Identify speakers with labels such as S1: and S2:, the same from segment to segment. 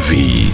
S1: TV.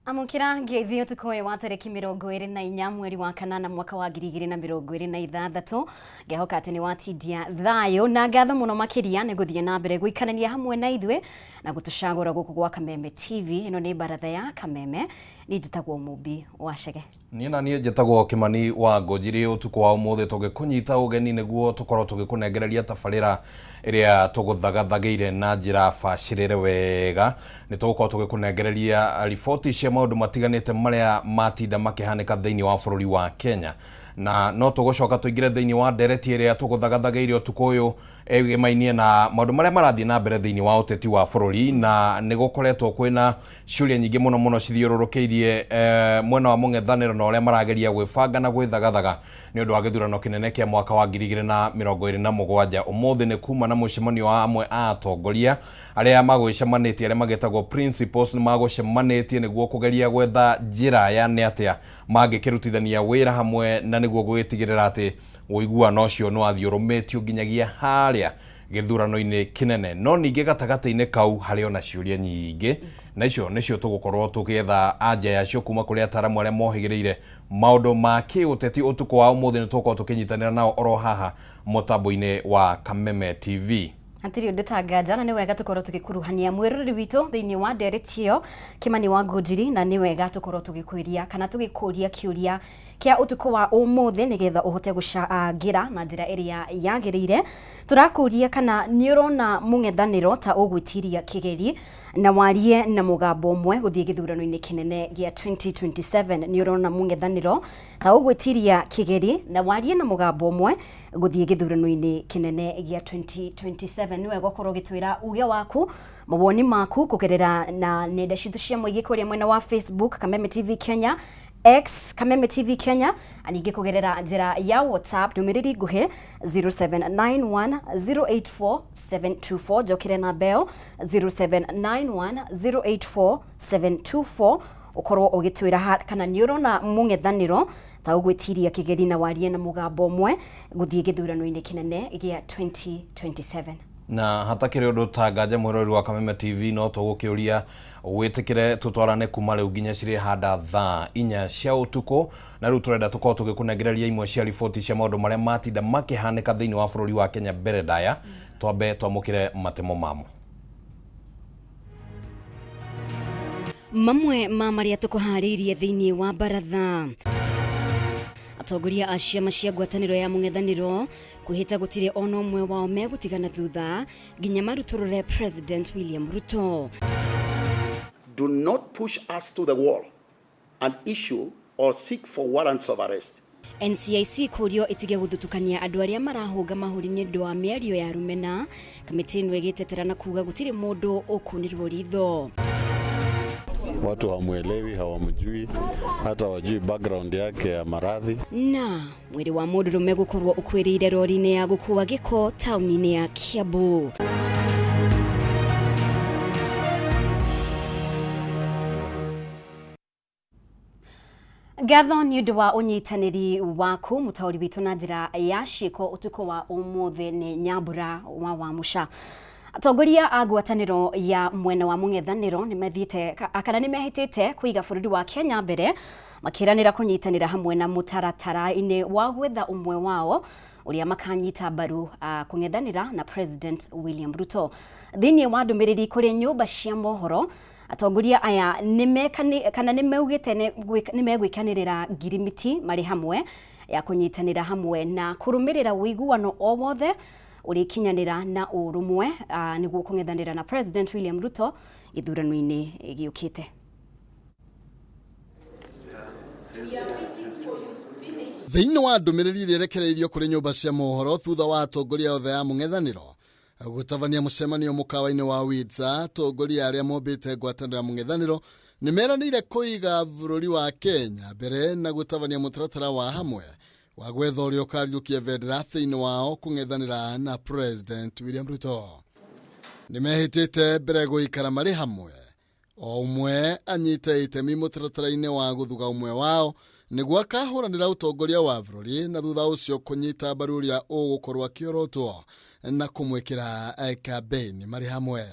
S2: Amũkĩra ngeithi ũtukũ ũyũ wa tarĩki 24 mweri wa kanana mwaka wa 2026. Ngehoka atĩ nĩ watindia thayũ na ngatho mũno makĩria nĩ gũthiĩ na mbere gũikarania hamwe na ithuĩ na gũtũcagũra gũkũ gwa Kameme TV. Ĩno nĩ baratha ya Kameme. Niĩ njĩtagwo Mũmbi wa Chege.
S3: Niĩ na niĩ njĩtagwo Kĩmani wa Ngũnjiri. Ũtukũ wa ũmũthĩ tũgĩkũnyita ũgeni nĩguo tũkorwo tũgĩkũnengereria tabarĩra ĩrĩa tũgũthagathagĩire na njĩra bacĩrĩre wega. Nĩ tũgũkorwo tũgĩkũnengereria riboti cia maũndũ matiganĩte marĩa matinda makĩhanĩka thĩinĩ wa bũrũri wa Kenya, na no tũgũcoka tũingĩre thĩinĩ wa ndereti ĩrĩa tũgũthagathagĩire ũtukũ ũyũ ĩgĩmainie na maũndũ marĩa marathiĩ na mbere thĩinĩ wa ũteti wa bũrũri. Na nĩ gũkoretwo kwĩna ciũria nyingĩ mũno mũno cithiũrũrũkĩirie mwena wa mũng'ethanĩro na ũrĩa marageria gwĩbanga na gwĩthagathaga nĩ ũndũ wa gĩthurano kĩnene kĩa mwaka wa 2027. Ũmũthĩ nĩ kuma na mũcemanio wa amwe a atongoria arĩa magwĩcemanĩtie, arĩa magĩtagwo principals, nĩ magũcemanĩtie nĩguo kũgeria gwetha njĩra ya nĩ atĩa mangĩkĩrutithania wĩra hamwe na nĩguo gũgĩtigĩrĩra atĩ ũiguano ũcio nĩ wathiĩ ũrũmĩtio nginyagia harĩa gĩthurano-inĩ kĩnene. No ningĩ gatagatĩ-inĩ kau harĩ ona ciũria nyingĩ, na icio nĩcio tũgũkorwo tũgĩetha anja yacio kuma kũrĩ ataramu arĩa mohĩgĩrĩire maũndũ ma kĩũteti. Ũtukũ wa ũmũthĩ nĩ tũgũkorwo tũkĩnyitanĩra nao oro haha mũtambo-inĩ wa Kameme TV.
S2: Hatirĩ ũndũ ta nganja, na nĩ wega tũkorwo tũgĩkuruhania mwĩroreri witũ thĩinĩ wa ndereti ĩyo, Kĩmani wa Ngũnjiri, na nĩ wega tũkorwo tũgĩkwĩria kana tũgĩkũria kĩũria kĩa ũtukũ wa ũmũthĩ nĩgetha ũhote gũcangĩra na njĩra ĩrĩa yagĩrĩire. Tũrakũria kana nĩ ũrona mũng'ethanĩro ta ũgwĩtiria kĩgeri na warie na mũgambo ũmwe gũthiĩ gĩthurano-inĩ kĩnene gĩa 2027. Nĩ ũrona mũng'ethanĩro ta ũgwĩtiria kĩgeri na warie na mũgambo ũmwe gũthiĩ gĩthurano-inĩ kĩnene gĩa 2027? Nĩ wega ũkorwo ũgĩtwĩra uge waku, mawoni maku kũgerera na nenda citũ cia mũingĩ kũrĩa mwena wa Facebook Kameme TV Kenya, X Kameme TV Kenya, ningĩ kũgerera njĩra ya WhatsApp ndũmĩrĩri nguhĩ 0791084724. Njokere namba ĩyo, 0791084724, ũkorwo ũgĩtwĩra kana nĩ ũrona mũng'ethanĩro ta ũgwĩtiria kĩgeri na warie na mũgambo ũmwe gũthiĩ gĩthurano-inĩ kĩnene gĩa 2027.
S3: Na hatakĩrĩ ũndũ ta nganja, mwĩroreri wa Kameme TV, no tũgũkĩũria wĩtĩkĩre tũtwarane kuma rĩu nginya cirĩ handa thaa 4 cia ũtukũ. Na rĩu tũrenda tũkorwo tũgĩkũnengereria imwe cia riboti cia maũndũ marĩa matinda makĩhanĩka thĩinĩ wa bũrũri wa Kenya. Mbere ndaya twambe twamũkĩre matemo mamo.
S2: Mamwe ma marĩa tũkũharĩirie thĩinĩ wa baratha: atongoria a ciama cia ngwatanĩro ya mũng'ethanĩro kwĩhĩta gũtirĩ ona ũmwe wao megũtigana thutha nginya marutũrũre President William Ruto.
S4: Do not push us to the wall and issue or seek for warrants of arrest.
S2: NCIC kũrio ĩtige gũthutukania andũ arĩa marahũnga mahũri nĩ ũndũ wa mĩario ya rũmena. Kamĩtĩ ĩno ĩgĩtetera na kuga gũtirĩ mũndũ ũkunĩrwo ritho.
S5: Watu hawamwelewi, hawamjui, hata wajui background yake ya maradhi.
S2: Na mwĩrĩ wa mũndũrũme gũkorwo ũkuĩrĩire rori-inĩ ya gũkua gĩko taũni-inĩ ya Kiambu. Ngatho nĩ ũndũ wa ũnyitanĩri waku. Mũtaũri witũ na njĩra ya ciĩko ũtukũ wa ũmũthĩ nĩ Nyambura wa Wamũca. Atongoria a ngwatanĩro ya mwena wa mũng'ethanĩro nĩ mathiĩte kana nĩ mehĩtĩte kũiga bũrũri wa Kenya mbere, makĩranĩra kũnyitanĩra hamwe na mũtaratara-inĩ wa gwetha ũmwe wao ũrĩa makanyita mbaru kũng'ethanĩra na President William Ruto. Thĩinĩ wa ndũmĩrĩri kũrĩ nyũmba cia mohoro, atongoria aya nĩ kana nĩ maugĩte nĩ megwĩkanĩrĩra ngirimiti marĩ hamwe. Ya kũnyitanĩra hamwe na kũrũmĩrĩra ũiguano o wothe ũrĩkinyanĩra na ũrũmwe nĩguo kũng'ethanĩra na President William Ruto gĩthurano-inĩ gĩũkĩte.
S1: Thĩinĩ wa ndũmĩrĩri ĩrĩa ĩrekereirio kũrĩ nyũmba cia mohoro thutha wa atongoria othe a mũng'ethanĩro gũtabania mũcemanio mũkawa-inĩ wa Windsor, atongoria arĩa mombĩte ngwatanĩro ya mũng'ethanĩro nĩ meranĩire kũiga bũrũri wa Kenya mbere na gũtabania mũtaratara wa hamwe wa gwetha ũrĩa ũkarirũkia bendera thĩinĩ wao kũng'ethanĩra na President William Ruto. Nĩ mehĩtĩte mbere gũikara marĩ hamwe, o ũmwe anyite itemi mũtaratara-inĩ wa gũthuga ũmwe wao nĩguo akahũranĩra ũtongoria wa bũrũri, na thutha ũcio kũnyita mbaru ũrĩa ũgũkorwo akĩorotwo na kũmwĩkĩra campaign marĩ hamwe.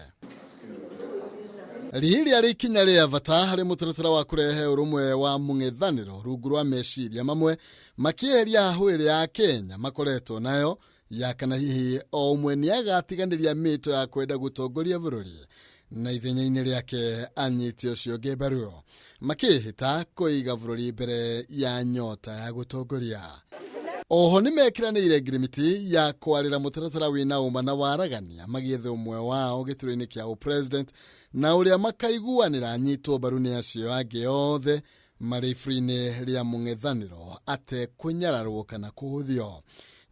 S1: Rĩrĩ rĩarĩ ikinya rĩa bata harĩ mũtaratara wa kũrehe ũrũmwe wa mũng'ethanĩro rungu rwa meciria mamwe, makĩeheria hahũ ĩrĩa ya Kenya makoretwo nayo ya kana hihi o ũmwe nĩ agatiganĩria mĩto ya kwenda gũtongoria bũrũri na ithenya-inĩ rĩake anyite ũcio ũngĩ mbaru, makĩhĩta kũiga bũrũri mbere ya nyota ya gũtongoria. Oho nĩ mekĩranĩire ngirimiti ya kwarĩra mũtaratara wĩna ũma na waragania magĩetha ũmwe wao gĩturwa-inĩ kĩa ũpresident, na ũrĩa makaiguanĩra anyitwo mbaru nĩ acio angĩ othe marĩ iburi-inĩ rĩa mũng'ethanĩro atekũnyararwo kana kũhũthio,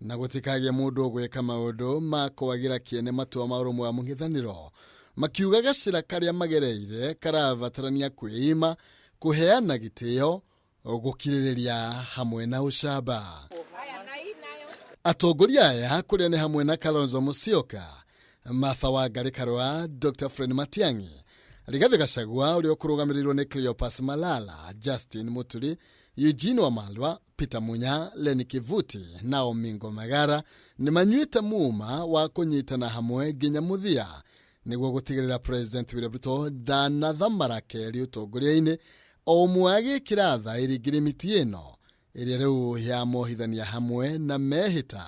S1: na gũtikagĩe mũndũ ũgwĩka maũndũ ma kwagĩra kĩene matua ma ũrũmwe wa mũng'ethanĩro, makiuga gacĩra karĩa magereire karabatarania kwĩima, kũheana gĩtĩo, gũkirĩrĩria hamwe na ũcamba. Atongoria aya kũrĩa nĩ hamwe na Kalonzo Musyoka, Martha Wangari Karua, Dr. Fred Matiang'i, Rigathi Gachagua ũrĩa ũkũrũgamĩrĩirwo nĩ Cleopas Malala, Justin Muturi, Eugene Wamalwa, Peter Munya, Lenny Kivuti na Omingo Magara nĩ manyuĩte muma wa kũnyitana hamwe nginya mũthia nĩguo gũtigĩrĩra President William Ruto ndanathamara kerĩ ũtongoria-inĩ, o ũmwe agĩkĩra thaĩri ngirimiti ĩno ĩrĩa rĩu yamohithania hamwe na mehĩta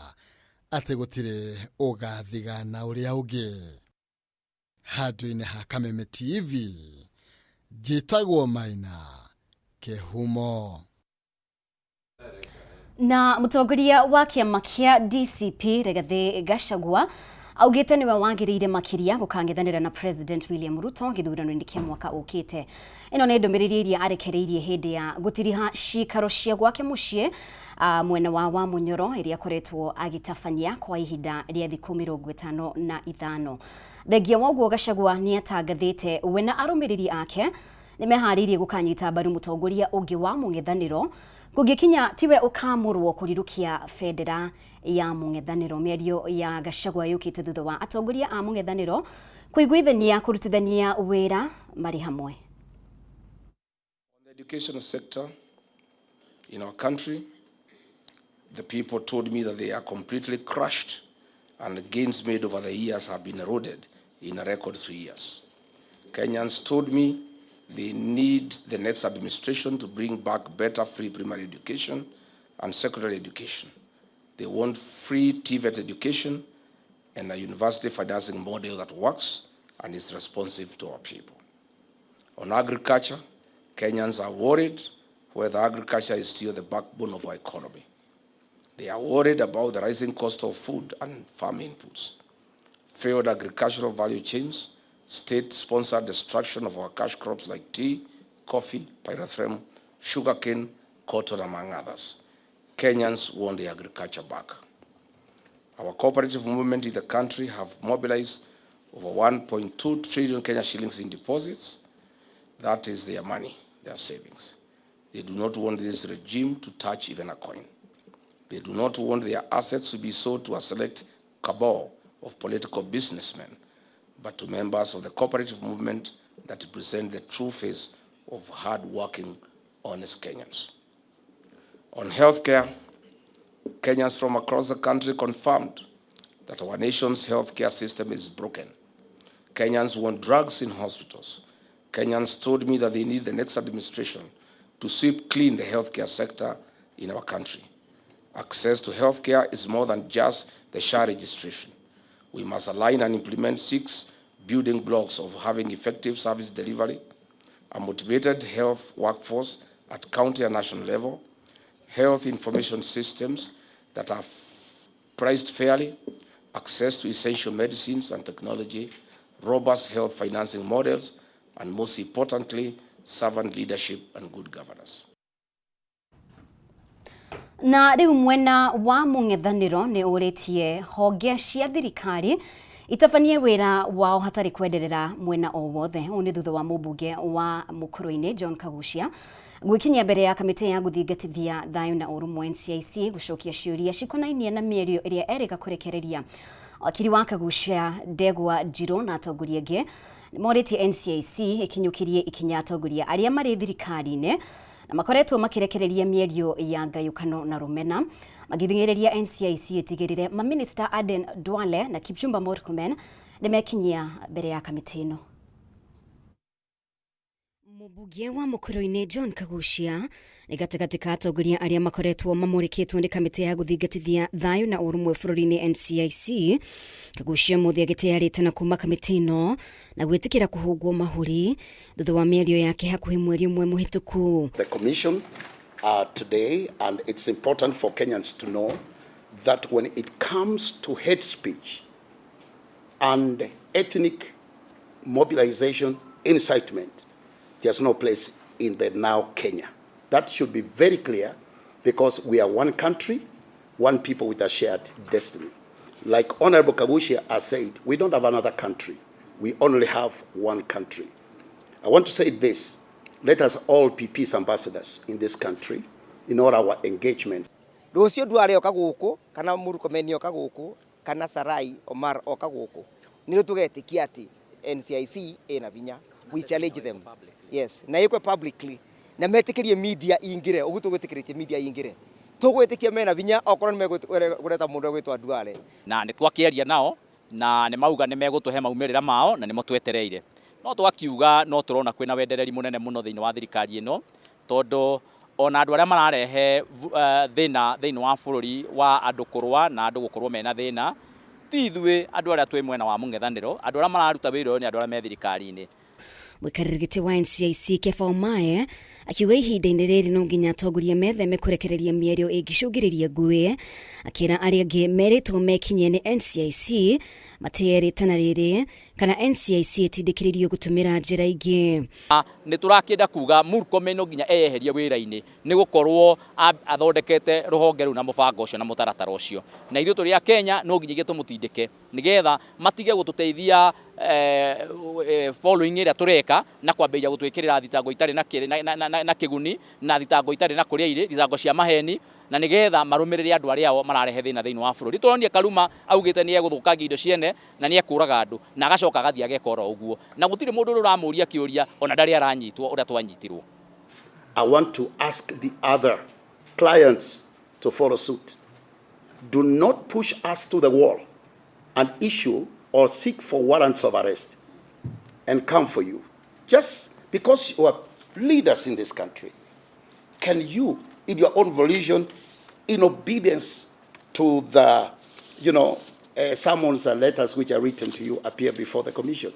S1: atĩ gũtirĩ ũgathigana ũrĩa ũngĩ. Handũ-inĩ ha Kameme TV, njĩtagwo Maina Kĩhumo.
S2: Na mũtongoria wa kĩama kĩa DCP Rigathĩ Gachagua augĩte nĩwe wagĩrĩire makĩria gũkang'ethanĩra na President William Ruto gĩthurano-inĩ kĩa mwaka ũkĩte. Ĩno nĩ ndũmĩrĩri ĩrĩa arekereirie hĩndĩ ya gũtiriha cikaro cia gwake mũciĩ mwena wa Wamunyoro ĩrĩa akoretwo agĩtabania kwa ihinda rĩa thikũ 55. Thengia wa ũguo, Gachagua nĩ atangathĩte we na arũmĩrĩri ake nĩ meharĩirie gũkanyita mbaru mũtongoria ũngĩ wa mũng'ethanĩro kũngĩkinya tiwe ũkamũrwo kũrirũkia bendera ya mũng'ethanĩro. Mĩario ya Gachagua yũkĩte thutha wa atongoria a mũng'ethanĩro kũiguithania kũrutithania wĩra marĩ hamwe.
S6: On the education sector in our country, the people told me that they are completely crushed and the gains made over the years have been eroded in a record 3 years. Kenyans told me they need the next administration to bring back better free primary education and secondary education. They want free TVET education and a university financing model that works and is responsive to our people. On agriculture, Kenyans are worried whether agriculture is still the backbone of our economy. They are worried about the rising cost of food and farm inputs, failed agricultural value chains, state-sponsored destruction of our cash crops like tea, coffee, pyrethrum, sugarcane, cotton, among others. Kenyans want the agriculture back. Our cooperative movement in the country have mobilized over 1.2 trillion Kenya shillings in deposits. That is their money, their savings. They do not want this regime to touch even a coin. They do not want their assets to be sold to a select cabal of political businessmen, but to members of the cooperative movement that represent the true face of hard-working, honest Kenyans. On healthcare, Kenyans from across the country confirmed that our nation's healthcare system is broken. Kenyans want drugs in hospitals. Kenyans told me that they need the next administration to sweep clean the healthcare sector in our country. Access to healthcare is more than just the SHA registration. We must align and implement six building blocks of having effective service delivery, a motivated health workforce at county and national level, Health information systems that are priced fairly, access to essential medicines and technology, robust health financing models, and most importantly, servant leadership and good governance.
S2: Na rĩu mwena wa mũng'ethanĩro nĩ ũrĩtie honge cia thirikari itabanie wĩra wao hatarĩ kwenderera mwena o wothe. Ũũ nĩ thutha wa mũmbunge wa Mũkũrũ-inĩ John Kaguchia gwĩkinyia mbere ya kamĩtĩ ya gũthingatithia thayũ na ũrũmwe NCIC gũcokia ciũria cikonainie na mĩario ĩrĩa erĩga kũrekereria. Wakiri wa Kaguchia Ndegwa Njirũ na atongoria angĩ nĩmorĩtie NCIC ĩkinyũkĩrie ikinya atongoria arĩa marĩ thirikari-inĩ na makoretwo makirekereria mĩario ya ngayũkano na rũmena, magĩthing'ĩrĩria NCIC ĩtigĩrĩre maminista Aden Duale na Kipchumba Murkomen nĩmekinyia mbere ya kamĩtĩ ĩno. Mũmbunge wa Mũkũrũ-inĩ John Kaguchia nĩ gatagatĩ ka atongoria arĩa makoretwo mamũrĩkĩtwo nĩ kamĩtĩ ya gũthingatithia thayũ na ũrũmwe bũrũri-inĩ NCIC. Kaguchia mũthĩ agĩtearĩte na kuma kamĩtĩ ĩno na gwĩtĩkĩra kũhũngwo mahũri thutha wa mĩario yake hakuhĩ mweri ũmwe mũhĩtũku.
S4: The commission today, and it's important for Kenyans to know that when it comes to hate speech and ethnic mobilization, incitement, there's no place in the now Kenya. That should be very clear, because we are one country, one people with a shared destiny. Like Honorable Kaguchia has said, we don't have another country. We only have one country. I want to say this. Let us all be peace ambassadors in this country, in all our engagements.
S7: Rũciũ Duale oka gũkũ kana Murkomen oka gũkũ kana Sarai Omar oka gũkũ, nĩrĩo tũgetĩkia atĩ NCIC ĩna vinya. We challenge them. Yes, na ĩkwe publicly na metĩkĩrie media ingire ũguo tũgwĩtĩkĩrĩtie media ingire, tũgwĩtĩkia mena vinya okorwo nĩ megũreta mũndũ ũgwĩtwo Duale.
S8: Na nĩ twakĩaria nao na nĩ mauga nĩ megũtũhe maumĩrĩra mao na nĩmo twetereire. No twakiuga no tũrona kwĩna wendereri mũnene mũno thĩinĩ wa thirikari ĩno, tondũ ona andũ arĩa mararehe thĩna thĩinĩ wa bũrũri wa andũ kũrũa na andũ gũkorwo mena thĩna, ti ithuĩ andũ arĩa twĩ mwena wa mũng'ethanĩro. Andũ arĩa mararuta wĩra ũyũ nĩ andũ arĩa me thirikari-inĩ.
S2: Mũikarĩri gĩtĩ wa NCIC Kepha Omae akiuga ihinda-inĩ rĩrĩ no nginya atongoria metheme kũrekereria mĩario ĩngĩcũngĩrĩria ngũĩ, akĩra arĩa angĩ merĩtwo mekinyie nĩ NCIC matĩye rĩtana rĩrĩ kana NCIC ĩtindĩkĩrĩrio gũtũmĩra njĩra ingĩ.
S8: Nĩ tũrakĩenda kuga Murkomen no nginya eyeherie wĩra-inĩ nĩ gũkorwo athondekete rũhonge rũu na mũbango ũcio na mũtaratara ũcio, na ithuĩ tũrĩ a Kenya no nginyagia tũmũtindĩke nĩgetha matige gũtũteithia following ĩrĩa tũreka na kwambĩrĩria gũtwĩkĩrĩra thitango itarĩ na kĩguni na thitango itarĩ na kũrĩa irĩ, thitango cia maheni, na nĩgetha marũmĩrĩre andũ arĩa ao mararehe thĩna thĩinĩ wa bũrũri. Tũronire Karuma augĩte nĩ egũthũkangia indo ciene na nĩ ekũraga andũ, na agacoka agathiĩ ageka oro ũguo, na gũtirĩ mũndũ ũrĩa ũramũria kĩũria ona ndarĩ aranyitwo ũrĩa twanyitirwo.
S4: I want to ask the other clients to follow suit. Do not push us to the wall and issue or seek for warrants of arrest and come for you. Just because you are leaders in this country, can you, in your own volition, in obedience to the, summons and letters which are written to you, appear before the commission?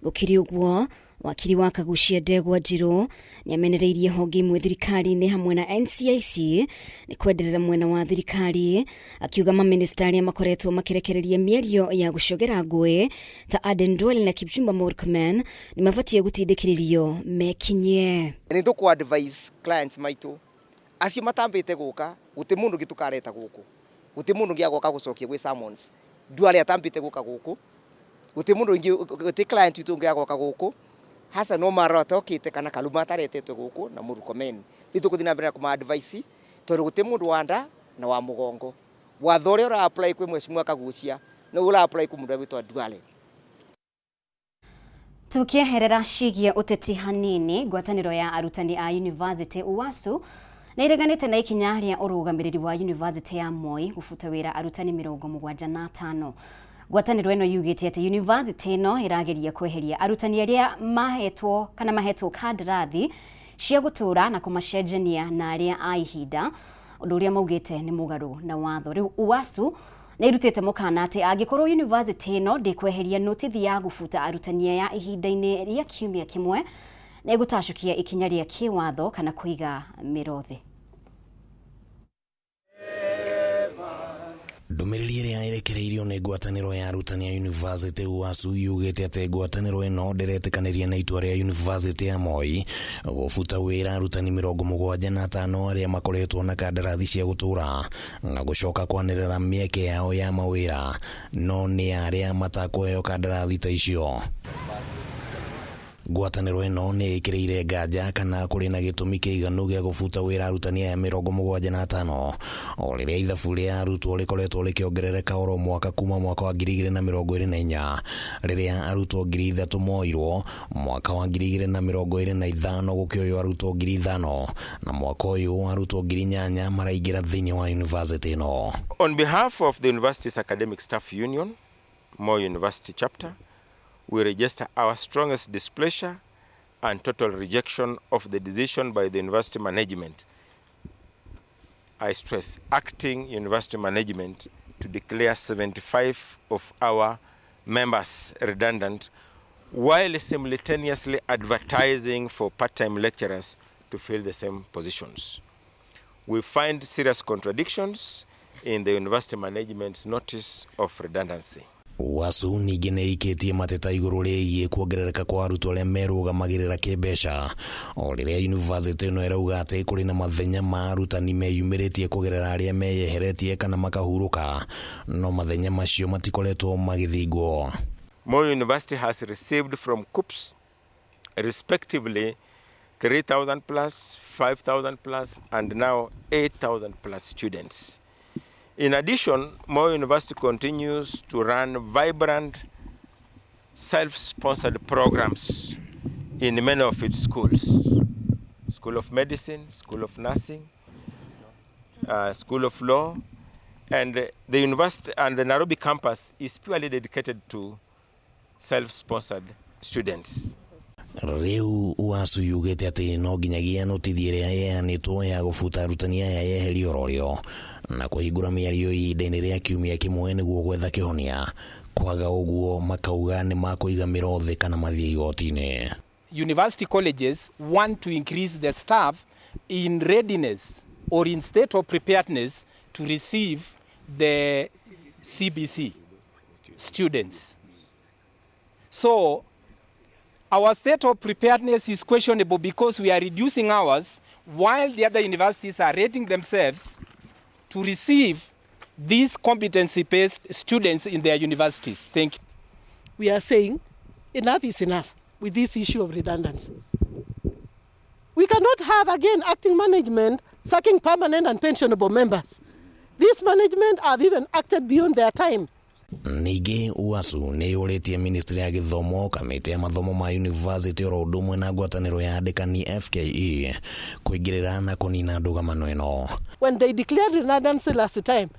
S2: Gũkĩrĩ ũguo, wakiri wa Kaguchia Ndegwa Njirũ nĩamenereirie honge imwe thirikari-inĩ hamwe na NCIC nĩ kwenderera mwena wa thirikari, akiuga maminista arĩa makoretwo makĩrekereria mĩario ya gũcogera ngũĩ ta Aden Duale na Kipchumba Murkomen nĩ mabatiĩ gũtindĩkĩrĩrio mekinyie.
S7: Nĩ tũkũ advise clients maitũ acio matambĩte gũka, gũtĩ mũndũ ũngĩ tũkareta gũkũ, gũtĩ mũndũ ũngĩ agoka gũcokia gwĩ summons. Duale atambĩte gũka gũkũ, gũtĩ mũndũ ũngĩ, gũtĩ client witũ ũngĩ agoka gũkũ. Hassan Omar atokĩte kana Kaluma ataretetwe gũkũ na Murkomen. Nĩ tũgũthiĩ na mbere na kũma advise tondũ gũtĩ mũndũ wa nda na wa mũgongo. Watho ũrĩa ũra apply kwĩ Mheshimiwa Kaguchia nĩ ũra apply kwĩ mũndũ ũgwĩtwo Duale.
S2: Tukieherera ciĩgiĩ ũteti hanini, ngwatanĩro ya arutani a university UASU nĩ ĩreganĩte na ikinya rĩa ũrũgamĩrĩri wa university ya Moi gũbuta wĩra arutani 75. Ngwatanĩro ĩno yugĩte atĩ university ĩno ĩrageria kweheria arutani arĩa mahetwo kana mahetwo kandarathi cia gũtũũra na kũmacenjania na arĩa a ihinda, ũndũ ũrĩa maugĩte nĩ mũgarũ na watho. Rĩu UASU nĩ ĩrutĩte mũkana atĩ angĩkorwo university ĩno ndĩkweheria notithi ya gũbuta arutani aya ihinda-inĩ rĩa kiumia kĩmwe, nĩ ĩgũtacũkia ikinya rĩa kĩwatho kana kũiga mĩro thĩ.
S9: Ndũmĩrĩri ĩrĩa ĩrekereirio nĩ ngwatanĩro ya arutani a yunivasĩtĩ UASU yugĩte atĩ ngwatanĩro ĩno ndĩretĩkanĩria na itua rĩa yunivasĩtĩ ya Moi gũbuta wĩra arutani 75 arĩa makoretwo na kandarathi cia gũtũra na gũcoka kwanĩrĩra mĩeke yao ya mawĩra no nĩ arĩa matakũheo kandarathi ta icio. Ngwatanĩro ĩno nĩ ĩkĩrĩire nganja kana kũrĩ na gĩtũmi kĩiganu gĩa gũbuta wĩra arutani aya 75 o rĩrĩa ithabu rĩa arutwo rĩkoretwo rĩkĩongerereka oro mwaka kuma mwaka wa 2024 rĩrĩa arutwo 3,000 moirwo, mwaka wa 2025 gũkĩoywo arutwo 5,000 na mwaka ũyũ arutwo 8,000 maraingĩra thĩinĩ wa yunivasĩtĩ ĩno.
S10: On behalf of the University's Academic Staff Union, Moi University Chapter, we register our strongest displeasure and total rejection of the decision by the university management. I stress, acting university management, to declare 75 of our members redundant while simultaneously advertising for part-time lecturers to fill the same positions. We find serious contradictions in the university management's notice of redundancy.
S9: UASU ningĩ nĩ ĩikĩtie mateta igũrũ rĩgiĩ kuongerereka kwa arutwo arĩa merũgamagĩrĩra kĩmbeca o rĩrĩa yunivasĩtĩ ĩno ĩrauga atĩ kũrĩ na mathenya ma arutani meyumĩrĩtie kũgerera arĩa meyeheretie kana makahurũka no mathenya macio matikoretwo magĩthingwo.
S10: Moi University has received from KUCCPS respectively 3,000 plus, 5,000 plus, and now 8,000 plus students. In addition, Moi University continues to run vibrant self-sponsored programs in many of its schools. School of Medicine, School of Nursing, School of Law, and the university and the Nairobi campus is purely dedicated to self-sponsored students.
S9: Rĩu UASU yugĩte atĩ no nginyagia notithi ĩrĩa yeanĩtwo ya gũbuta arutani aya yeherio ororĩo na kũhingũra mĩario ihinda-inĩ rĩa kiumia kĩmwe nĩguo gwetha kĩhonia, kwaga ũguo makauga nĩ makũiga mĩro thĩ kana mathiĩ igoti-inĩ.
S11: University colleges want to increase the staff in readiness or in state of preparedness to receive the CBC students. So our state of preparedness is questionable because we are reducing ours while the other universities are rating themselves to receive these competency-based students in their universities. Thank you.
S12: We are saying enough is enough with this issue of redundancy. We cannot have, again, acting management sacking permanent and pensionable members. This management have even acted beyond their time.
S9: Ningĩ UASU nĩ yũrĩtie ministry ya gĩthomo, kamĩtĩ ya mathomo ma yunivasĩtĩ oro ũndũ ũmwe na ngwatanĩro ya andĩkani FKE kũingĩrĩra na kũnina ndũgamano ĩno.
S12: When they declared redundancy last time,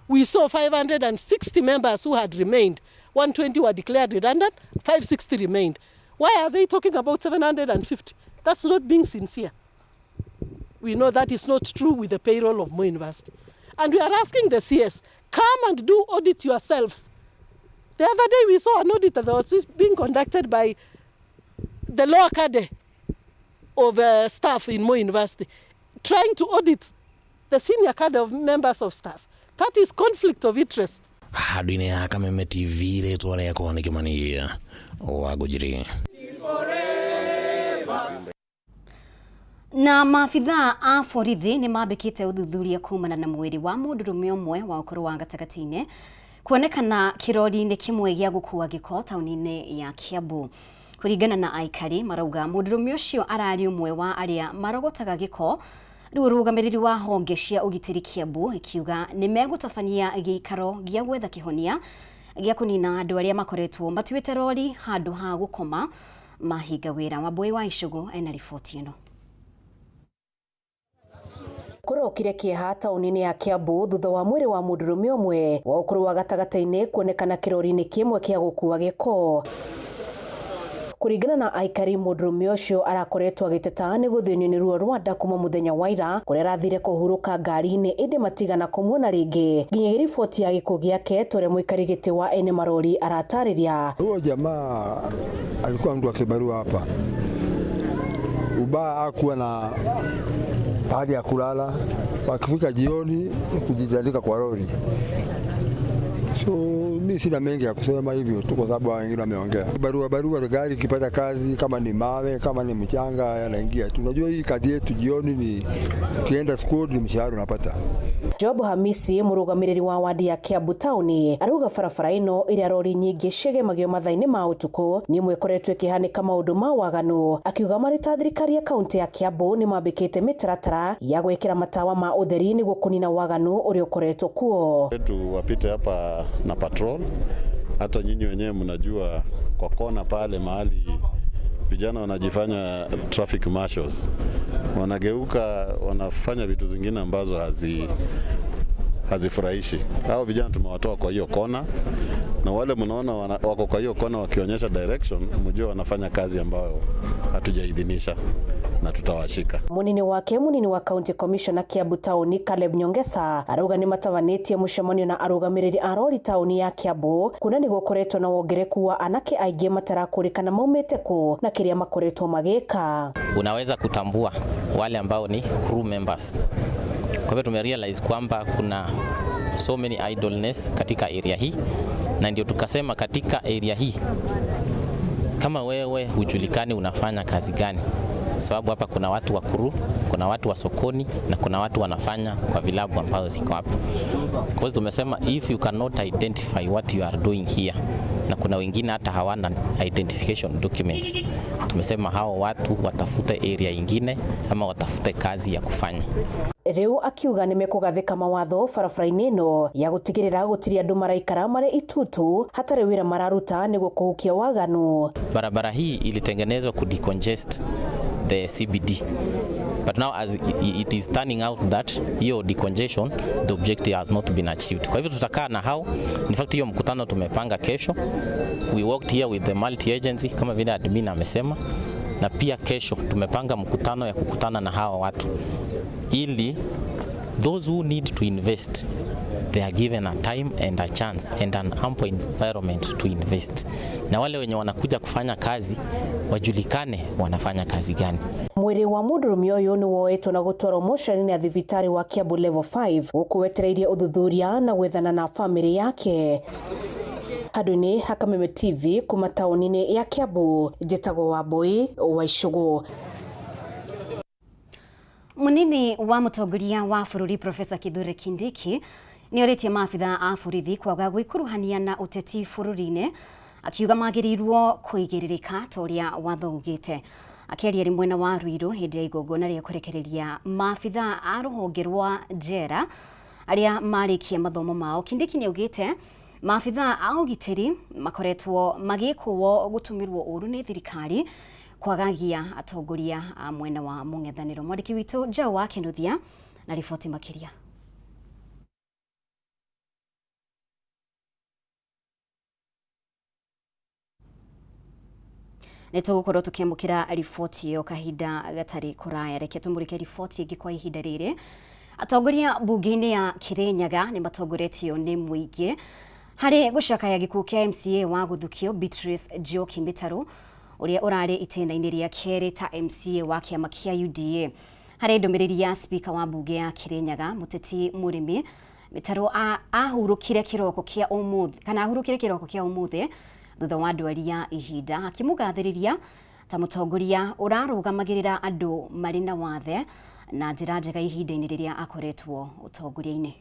S12: we saw 560 members who had remained. 120 were declared redundant, 560 remained. Why are they talking about 750? That's not being sincere. We know that is not true with the payroll of Moi University. And we are asking the CS, come and do audit yourself. The other day we saw an audit that was being conducted by the lower cadre of staff in Moi University, trying to audit the senior cadre of members of staff. That is conflict of interest.
S9: Handũ-inĩ ya Kameme TV, rĩtwa rĩakwa nĩ Kĩmani wa Ngũnjiri.
S2: Na maabithaa a borithi nĩ mambĩkĩte ũthuthuria kumana na mwĩrĩ wa mũndũrũme ũmwe wa ũkũrũ wa gatagatĩ-inĩ kuonekana kĩrori-inĩ kĩmwe gĩa gũkua gĩko taũni-inĩ ya Kiambu. Kũringana na aikari marauga mũndũrũme ũcio ararĩ ũmwe wa arĩa marogotaga gĩko. Rĩu ũrũgamĩrĩri wa honge cia ũgitĩri Kiambu ikiuga nĩ megũtabania gĩikaro gĩa gwetha kĩhonia gĩa kũnina andũ arĩa makoretwo matuĩte rori handũ ha gũkoma mahinga wĩra. Wambui wa Icũgũ ena riboti ĩno.
S13: Kũrokire kĩeha taũni-inĩ ya Kiambu thutha wa mwĩrĩ wa mũndũrũme ũmwe wa ũkũrũ wa gatagatĩ-inĩ kuonekana kĩrori-inĩ kĩmwe kĩa gũkua gĩko. Kũringana na aikari, mũndũrũme ũcio arakoretwo agĩteta nĩ gũthĩnio nĩ ruo rwa nda kuma mũthenya wa ira kũrĩa arathire kũhurũka ngari-inĩ ĩndĩ matigana kũmuona rĩngĩ nginyagia riboti ya gĩkuũ gĩake torĩa mũikari gĩtĩ wa ene marori aratarĩria.
S14: Huyo jamaa alikuwa mtu wa kibarua hapa, ubaya hakuwa na pahali ya kulala, wakifika jioni kujitandika kwa lori. So mi sina mengi ya kusema hivyo tu, kwa sababu wengine wameongea. Barua barua, gari ikipata kazi, kama ni mawe, kama ni mchanga, yanaingia tu. Unajua hii kazi yetu jioni ni ukienda school ni mshahara unapata.
S13: Job Hamisi murugamiriri wa wadi ya Kiambu tauni arauga barabara ino iria rori nyingi cigemagio mathaa-inĩ ma ũtukũ nĩ ĩmwe ĩkoretwo ĩkĩhanĩka maũndũ ma waganu, akiuga marĩ ta thirikari ya kaunti ya Kiambu nĩ mambĩkĩte mĩtaratara ya gwĩkĩra matawa ma ũtheri nĩguo kũnina waganu ũrĩa ũkoretwo kuo.
S5: Wetu wapite hapa na patrol, hata nyinyi wenyewe mnajua kwa kona pale mahali vijana wanajifanya traffic marshals, wanageuka wanafanya vitu zingine ambazo hazifurahishi. Hao vijana tumewatoa kwa hiyo kona, na wale mnaona wako kwa hiyo kona wakionyesha direction, mjue wanafanya kazi ambayo hatujaidhinisha na tutawashika.
S13: Munini wake munini wa county commissioner Kiambu tauni Caleb Nyongesa arauga ni matabanĩtie mũcemanio na arũgamĩrĩri a rori tauni ya Kiambu kuona nĩ gũkoretwo na wongereku wa anake aingĩ matarakũrĩkana maumĩte kũ na kĩrĩa makoretwo magĩka.
S15: Unaweza kutambua wale ambao ni crew members. Kwa hivyo tumerealize kwamba kuna so many idleness katika area hii, na ndio tukasema katika area hii kama wewe hujulikani unafanya kazi gani, sababu hapa kuna watu wa crew, kuna watu wa sokoni na kuna watu wanafanya kwa vilabu ambazo ziko hapa. Kwa hiyo tumesema if you cannot identify what you are doing here, na kuna wengine hata hawana identification documents, tumesema hao watu watafute area ingine ama watafute kazi ya kufanya.
S13: Riu akiuga nĩ mekũgathĩka mawatho barabara-inĩ ĩno ya gũtigĩrĩra gũtirĩ andũ maraikara marĩ itutu hatarĩ wĩra mararuta nĩguo kũhukia waganu.
S15: Barabara hii ilitengenezwa ku decongest the CBD, but now as it is turning out that hiyo decongestion, the objective has not been achieved. Kwa hivyo tutakaa na hao. In fact hiyo mkutano tumepanga kesho. We worked here with the multi agency kama vile admin amesema, na pia kesho tumepanga mkutano ya kukutana na hawa watu ili those who need to invest, they are given a time and a chance and an ample environment to invest, na wale wenye wanakuja kufanya kazi wajulikane wanafanya kazi gani.
S13: Mwĩrĩ wa mũndũrũme ũyũ nĩ woetwo na gũtwarwo mocarĩ-inĩ ya thibitarĩ wa Kiambu level 5 gũkũ wetereirie ũthuthuria na gwethana na bamĩrĩ yake. Handũ-inĩ ha Kameme TV kuma taũni-inĩ ya Kiambu, njĩtagwo Wambui wa Icũgũ.
S2: Munini wa mũtongoria wa bũrũri Profesa Kithure Kindiki nĩ orĩtie maabitha a borithi kwaga gwĩkuruhania na ũteti bũrũri-inĩ, akiuga magĩrĩirwo kũigĩrĩrĩka ta ũrĩa watho ugĩte. Akĩaria arĩ mwena wa Ruiru hĩndĩ ya igongona rĩa kũrekereria maabitha a rũhonge rwa njera arĩa marĩkia mathomo mao, Kindiki nĩ augĩte maabitha a ũgitĩri makoretwo magĩkũwo gũtũmĩrwo ũru nĩ thirikari kwagagia atongoria a mwena wa mũng'ethanĩro. Mwandĩki witũ Njau wa Kĩnuthia na riboti makĩria. Nĩ tũgũkorwo tũkĩamũkĩra riboti ĩyo kahinda gatarĩ kũraya. Reke tũmũrĩke riboti ĩngĩ kwa ihinda rĩrĩ. Atongoria mbunge-inĩ ya Kirinyaga nĩ matongoretio nĩ mũingĩ harĩ gũcakaya gĩkuũ kĩa MCA wa gũthukio Beatrice Njoki Mĩtarũ ũrĩa ũrarĩ itĩna-inĩ rĩa kerĩ ta MCA wa kĩama kĩa UDA. Harĩ ndũmĩrĩri ya spika wa mbunge ya Kirinyaga Mũteti Mũrĩmi, Mĩtarũ ahurũkire kĩroko kĩa ũmũthĩ kana ahurũkire kĩroko kĩa ũmũthĩ thutha wa ndwari ya ihinda, akĩmũgathĩrĩria ta mũtongoria ũrarũgamagĩrĩra andũ marĩ na wathe na njĩra njega ihinda-inĩ rĩrĩa akoretwo ũtongoria-inĩ.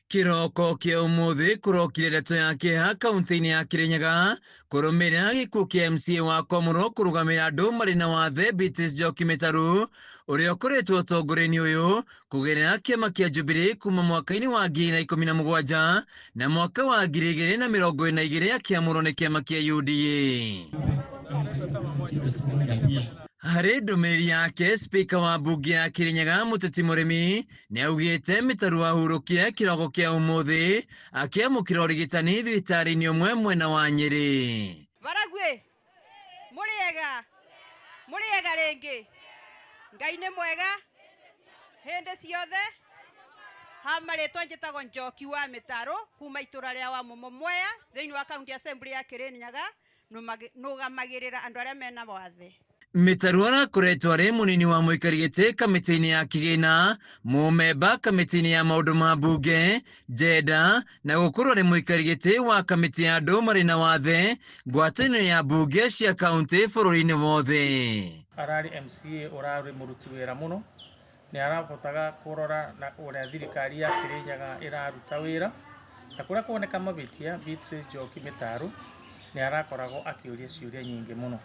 S16: Kiroko kia umuthi kurokire ndeto ya kĩeha kaunti-inĩ ya Kirinyaga kũrũmĩrĩra gĩkuũ kĩa MCA wa Komoro kũrũgamĩrĩra andũ marĩ na wathe Beatrice Njoki Mĩtarũ ũrĩa ũkoretwo ũtongoria-inĩ ũyũ kũgerera kĩama kĩa Jubilee kuma mwaka-inĩ wa 2017 na mwaka wa 2022 akĩamũrwo nĩ kĩama kĩa UDA. Harĩ ndũmĩrĩri yake, spika wa mbunge ya Kirinyaga Mũteti Mũrĩmi nĩ augĩte Mĩtarũ ahurũkire kĩroko kĩa ũmũthĩ akĩamũkĩra ũrigitani thibitarĩ-inĩ ũmwe mwena wa Nyĩrĩ.
S17: Baragwe mũrĩega mũrĩega rĩngĩ, Ngai nĩ mwega hĩndĩ ciothe. Ha marĩtwa njĩtagwo Njoki wa Mĩtarũ kuma itũra rĩa wa Mumo Mwea thĩinĩ wa county assembly ya Kirinyaga, nũgamagĩrĩra andũ arĩa mena wathe.
S16: Mĩtaru arakoretwo arĩ mũnini wa mũikari gĩtĩ kamĩtĩ-inĩ ya kĩgĩna, mũmemba kamĩtĩ-inĩ ya maũndũ ma mbunge, njenda na gũkorwo arĩ mũikari gĩtĩ wa kamĩtĩ ya andũ marĩ na wathe ngwatanĩro ya mbunge cia kaũntĩ bũrũri-inĩ wothe.
S18: Ararĩ MCA ũrarĩ mũruti wĩra mũno, nĩ arahotaga kũrora na ũrĩa thirikari ya Kĩrĩnyaga ĩraruta wĩra, na kũrĩa kuoneka mavĩtia Beatrice Njoki Mĩtaru nĩ arakoragwo akĩũria ciũria nyingĩ mũno.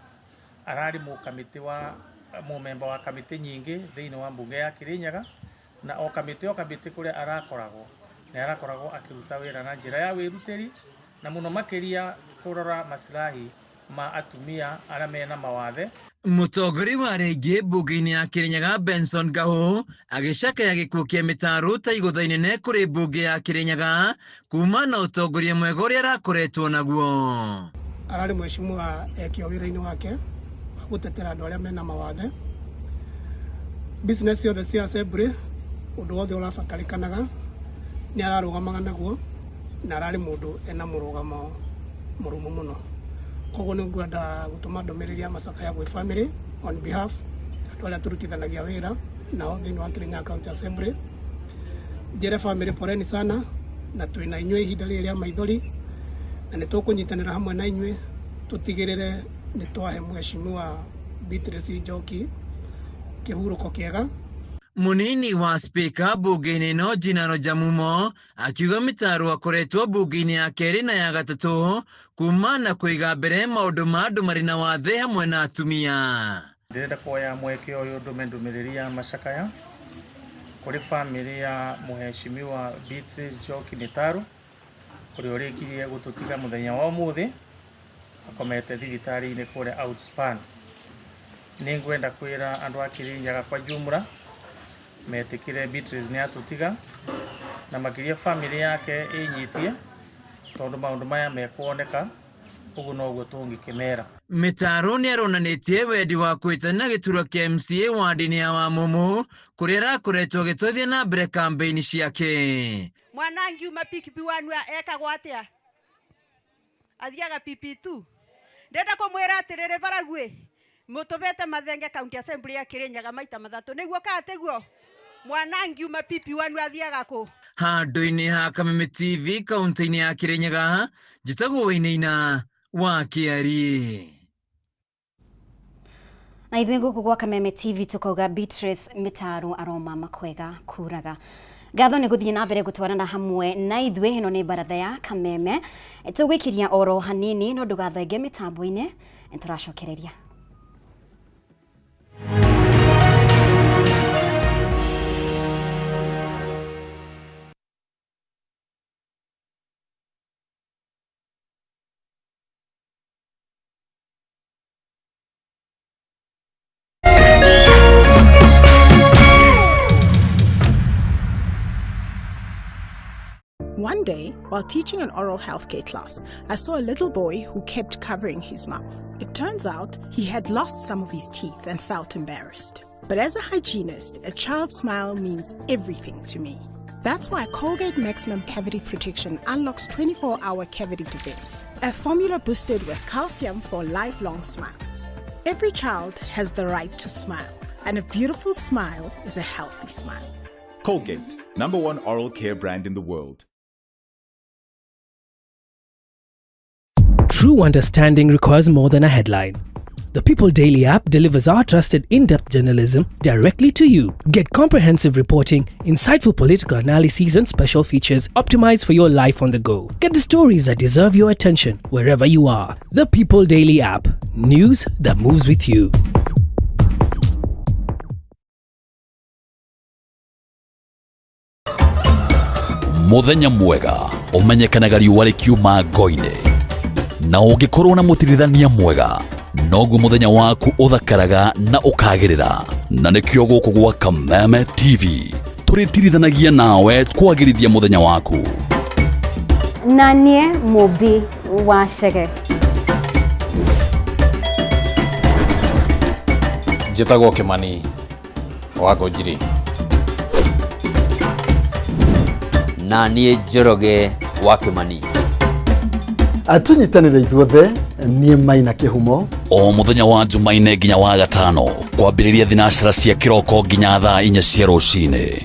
S18: Ararĩ mũkamĩtĩ wa mũmemba wa kamĩtĩ nyingĩ thĩinĩ wa mbunge ya Kĩrĩnyaga, na o kamĩtĩ o kamĩtĩ kũrĩa arakoragwo nĩ arakoragwo akĩruta wĩra na njĩra ya wĩrutĩri, na mũno makĩria kũrora maslahi ma atumia arĩa mena mawathe.
S16: Mũtongoria wa rĩngĩ mbunge-inĩ ya Kĩrĩnyaga Benson Ngahũ agĩcakaya gĩkuũ kĩa Mĩtaru ta igũtha inene kũrĩ mbunge ya Kĩrĩnyaga kuma na ũtongoria mwega ũrĩa arakoretwo naguo.
S19: Ararĩ mheshimiwa ekio wĩra-inĩ wake wa gũtetera andũ arĩa mena mawathe. Business ciothe cia assembly, ũndũ wothe ũrabatarĩkanaga nĩ ararũgamaga naguo, na ararĩ mũndũ ena mũrũgamo mũrũmu mũno. Koguo nĩ ngwenda gũtũma ndũmĩrĩri ya macakaya gwĩ family on behalf andũ arĩa tũrutithanagia wĩra nao thĩinĩ wa Kirinyaga County Assembly. Njĩre family poleni sana, na twĩna inyuĩ ihinda rĩrĩ rĩa maithori, na nĩ tũkũnyitanĩra hamwe na inyuĩ tũtigĩrĩre nĩ twahe mheshimiwa Beatrice Njoki kĩhurũko kĩega.
S16: Mũnini wa spika mbunge-inĩ ĩno Jinaro Jamumo akiuga Mĩtaru akoretwo mbunge-inĩ ya kerĩ na ya gatatũ kuma na kũiga mbere maũndũ ma andũ marĩ na wathe hamwe na atumia.
S18: Ndĩrenda kuoya mweke ũyũ ndũme ndũmĩrĩri ya macakaya kũrĩ family ya mheshimiwa Beatrice Njoki Mĩtaru ũrĩa ũrĩkirie gũtũtiga mũthenya wa ũmũthĩ akomete thibitarĩ-inĩ kũrĩa Outspan. Nĩ ngwenda kwĩra andũ a Kĩrĩnyaga kwa jumla metĩkĩre Beatrice nĩ atũtiga, na makĩria family yake ĩnyitie tondũ maũndũ maya mekuoneka ũguo noguo tũngĩkĩmera.
S16: Mĩtaru nĩ aronanĩtie wendi wa kwĩtana gĩturwa kĩa MCA ward-inĩ ya Wamumu kũrĩa arakoretwo agĩtwarithia na mbere kambĩini ciake.
S17: Mwana angiuma PP1 ekagwo atĩa? Athiaga PP2. Ndĩrenda kũmwĩra atĩrĩrĩ Baragwĩ, mũtũmĩte Mathenge County Assembly ya Kĩrĩnyaga maita mathatũ, nĩguo kana tiguo? Mwana angiuma PP1 athiaga kũ?
S16: Handũ-inĩ ha Kameme TV kaunti-inĩ ya Kĩrĩnyaga, njĩtagwo Wainaina wa Kĩariĩ.
S2: Na ithuĩ gũkũ gwa Kameme TV tũkauga Beatrice Mĩtaru aroma makwega kuraga. Ngatho nĩ gũthiĩ na mbere gũtwarana hamwe na ithuĩ. Ĩno nĩ baratha ya Kameme, tũgũikiria oro hanini no ndũgathenge mĩtambo-inĩ, tũracokereria.
S20: One day, while teaching an oral healthcare class, I saw a little boy who kept covering his mouth. It turns out he had lost some of his teeth and felt embarrassed. But as a hygienist, a child's smile means everything to me. That's why Colgate Maximum Cavity Protection unlocks 24-hour cavity defense, a formula boosted with calcium for lifelong smiles. Every child has the right to smile, and a beautiful smile is a healthy smile.
S21: Colgate, #1 oral care brand in the world.
S22: True understanding requires more than a headline. The People Daily app delivers our trusted in-depth journalism directly to you. Get comprehensive reporting, insightful political analyses and special features optimized for your life on the go. Get the stories that deserve your attention wherever you are. The People Daily app. News that moves with you.
S23: Muthenya mwega umenyekanaga riũa rĩkiuma ngo-inĩ, na ũngĩkorwo na mũtirithania mwega noguo mũthenya waku ũthakaraga na ũkagĩrĩra. Na nĩkĩo gũkũ gwa Kameme TV tũrĩtirithanagia nawe kwagĩrithia mũthenya waku.
S2: Na niĩ Mũmbi wa Chege.
S3: Njĩtagwo Kĩmani wa Ngũnjiri.
S24: Na niĩ Njoroge wa Kĩmani.
S1: Tũnyitanĩre ithuothe, niĩ Maina Kĩhumo.
S23: O mũthenya wa Jumaine nginya wa gatano kwambĩrĩria thinacara cia kĩroko nginya thaa 4 cia rũcinĩ.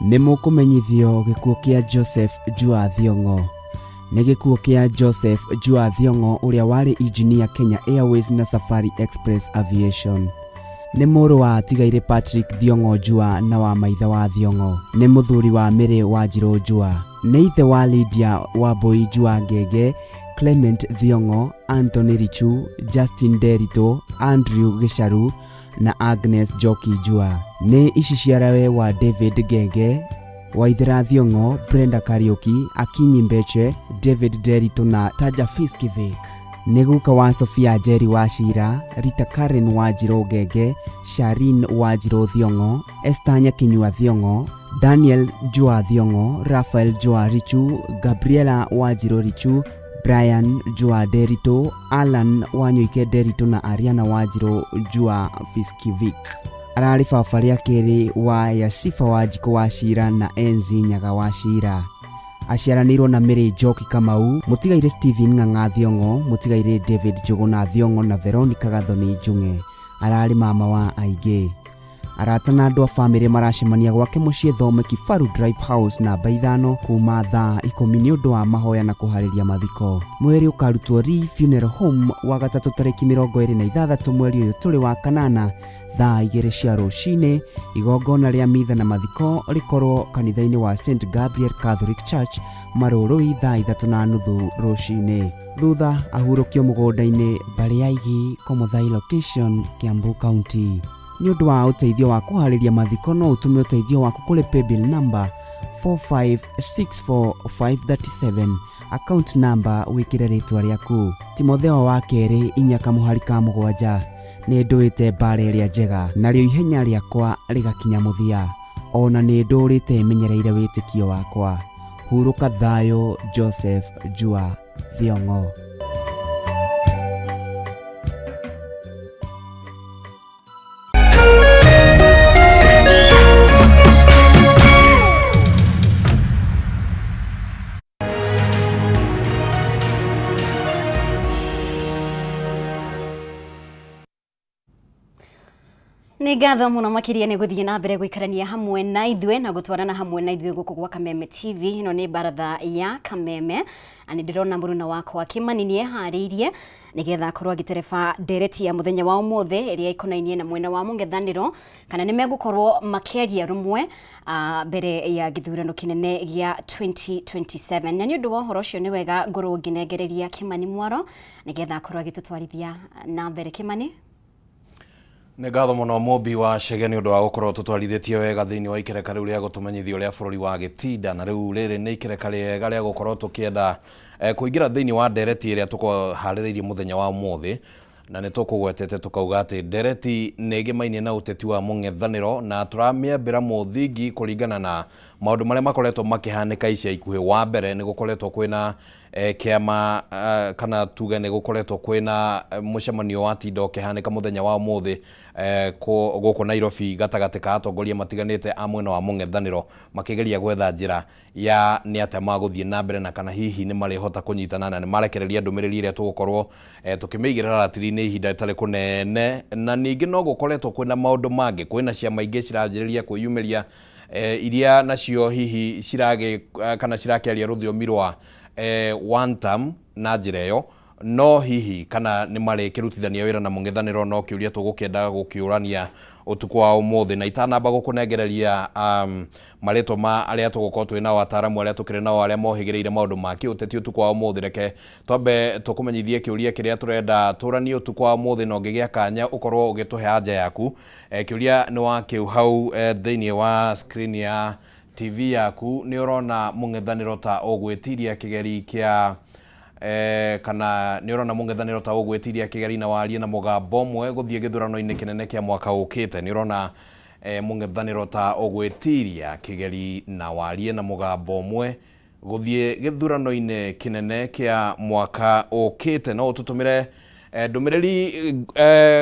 S4: Nĩ mũkũmenyithio gĩkuũ kĩa Joseph Jua Thiong'o. Nĩ gĩkuũ kĩa Joseph Jua Thiong'o ũrĩa warĩ injinia Kenya Airways na Safari Express Aviation. Nĩ mũrũ wa atigairĩ Patrick Thiong'o Jua na wa maithe wa Thiong'o. Nĩ mũthuri wa Mary Wanjirũ Jua. Nĩ ithe wa Lydia Wambui Jua Ngenge, Clement Thiong'o, Anthony Richu, Justin Nderitu, Andrew Gicharu na Agnes Njoki Jua. Nĩ iciciarawe wa David Ngenge, Waithera Thiong'o, Brenda Kariuki, Akinyi Mbeche, David Nderitu na Taja Fiskivik. Nĩ guka wa Sofia Njeri wa Cira, Rita Karen Wanjirũ Ngenge, Sharin Wanjirũ Thiong'o, Esther Nyakinyua Thiong'o, Daniel Jua Thiong'o, Raphael Jua Richu, Gabriela Wanjirũ Richu, Brian Jua Nderitu, Alan Wanyoike Nderitu na Ariana Wanjirũ Jua Fiskivik. Ararĩ baba rĩa kerĩ wa Yasifa Wanjikũ wa Cira na Enzi Nyaga wa Cira. Aciaranĩirwo na Mary Njoki Kamau, mũtigairĩ Stephen Ng'ang'a Thiong'o, mũtigairĩ David Njũgũna Thiong'o na Veronica Gathoni Njung'e. Ararĩ mama wa aingĩ. Arata na andũ a bamĩrĩ maracemania gwake mũciĩ Thome Kifaru Drive House namba 5 kuma thaa 10 nĩ ũndũ wa mahoya na kũharĩria mathiko. Mwĩrĩ ũkarutwo Lee Funeral Home wa gatatũ tarĩki 26 mweri ũyũ tũrĩ wa kanana thaa 2 cia rũcinĩ. Igongona rĩa mitha na mathiko rĩkorwo kanitha-inĩ wa St Gabriel Catholic Church Marũrũi thaa 3:30 rũcinĩ. Thutha ahurũkio mũgũnda-inĩ Mbarĩ ya Igi Komothai location Kiambu County. Nĩ ũndũ wa ũteithio wa kũharĩria mathiko no ũtũme ũteithio waku kũrĩ paybill number 4564537, account number wĩkĩre rĩtwa rĩaku. Timotheo wa kerĩ 4 kamũhari ka 7. Nĩ ndũĩte mbara ĩrĩa njega, narĩo ihenya rĩakwa rĩgakinya mũthia, ona nĩ ndũrĩte menyereire wĩtĩkio wakwa. Hurũka thayũ Joseph Jua Thiong'o.
S2: Nĩ ngatho mũno makĩria nĩ gũthiĩ na mbere gũikarania hamwe na ithuĩ na gũtwarana hamwe na ithuĩ gũkũ gwa Kameme TV. Ĩno nĩ baratha ya Kameme na nĩ ndĩrona mũruna wakwa Kĩmani nĩ eharĩirie nĩgetha akorwo agĩtereba ndereti ya mũthenya wa ũmũthĩ ĩrĩa ĩkonainie na mwena wa mũng'ethanĩro kana nĩ megũkorwo makĩaria rũmwe mbere ya gĩthurano kĩnene gĩa 2027. Na nĩ ũndũ wa ũhoro ũcio nĩ wega ngorwo ngĩnengereria Kĩmani mwaro nĩgetha akorwo agĩtũtwarithia na mbere. Kĩmani?
S3: Nĩ ngatho mũno Mũmbi wa Chege nĩ ũndũ wa gũkorwo tũtwarithĩtie wega thĩinĩ wa ikereka rĩu rĩa gũtũmenyithia ũrĩa bũrũri wa gĩtinda. Na rĩu rĩrĩ nĩ ikereka rĩega rĩa gũkorwo tũkĩenda kũingĩra thĩinĩ wa ndereti ĩrĩa tũkũharĩrĩirie mũthenya wa ũmũthĩ. Na nĩ tũkũgwetete tũkauga atĩ ndereti nĩ ĩgĩmainie na ũteti wa mũng'ethanĩro na tũramĩambĩra mũthingi kũringana na maũndũ marĩa makoretwo makĩhanĩka ica ikuhĩ. Wa mbere nĩ gũkoretwo kwĩna kĩama kana tuge nĩ gũkoretwo kwĩna mũcemanio wa tinda ũkĩhanĩka mũthenya wa ũmũthĩ gũkũ Nairobi gatagatĩ ka atongoria matiganĩte a mwena wa mũng'ethanĩro makĩgeria gwetha njĩra ya nĩ atĩa magũthiĩ na mbere na kana hihi nĩ marĩhota kũnyitana na nĩ marekereria ndũmĩrĩri ĩrĩa tũgũkorwo tũkĩmĩigĩrĩra ratiri-inĩ ihinda rĩtarĩ kũnene. Na ningĩ no gũkoretwo kwĩna maũndũ mangĩ, kwĩna ciama ingĩ ciranjĩrĩria kwĩyumĩria iria nacio hihi ciragĩ kana cirakĩaria rũthiomi rwa one term na njĩra ĩyo, no hihi kana nĩ marĩkĩrutithania wĩra na mũng'ethanĩro no kĩũria tũgũkĩenda gũkĩũrania ũtukũ wa ũmũthĩ. Na itanamba gũkũnengereria marĩtwa ma arĩa tũgũkorwo twĩ nao, ataramu arĩa tũkĩrĩ nao arĩa mohĩgĩrĩire maũndũ ma kĩũteti ũtukũ wa ũmũthĩ, reke twambe tũkũmenyithie kĩũria kĩrĩa tũrenda tũranie ũtukũ wa ũmũthĩ, na ũngĩgĩa kanya ũkorwo ũgĩtũhe anja yaku. Kĩũria nĩ wa kĩu hau thĩinĩ wa screen ya TV yaku. Nĩ ũrona mũng'ethanĩro ta ũgwĩtiria kĩgeri kĩa kana nĩ ũrona mũng'ethanĩro ta ũgwĩtiria kĩgeri na warie na mũgambo ũmwe gũthiĩ gĩthurano-inĩ kĩnene kĩa mwaka ũkĩte? Nĩ ũrona mũng'ethanĩro ta ũgwĩtiria kĩgeri na warie na mũgambo ũmwe gũthiĩ gĩthurano-inĩ kĩnene kĩa mwaka ũkĩte? No ũtũtũmĩre Ndũmĩrĩri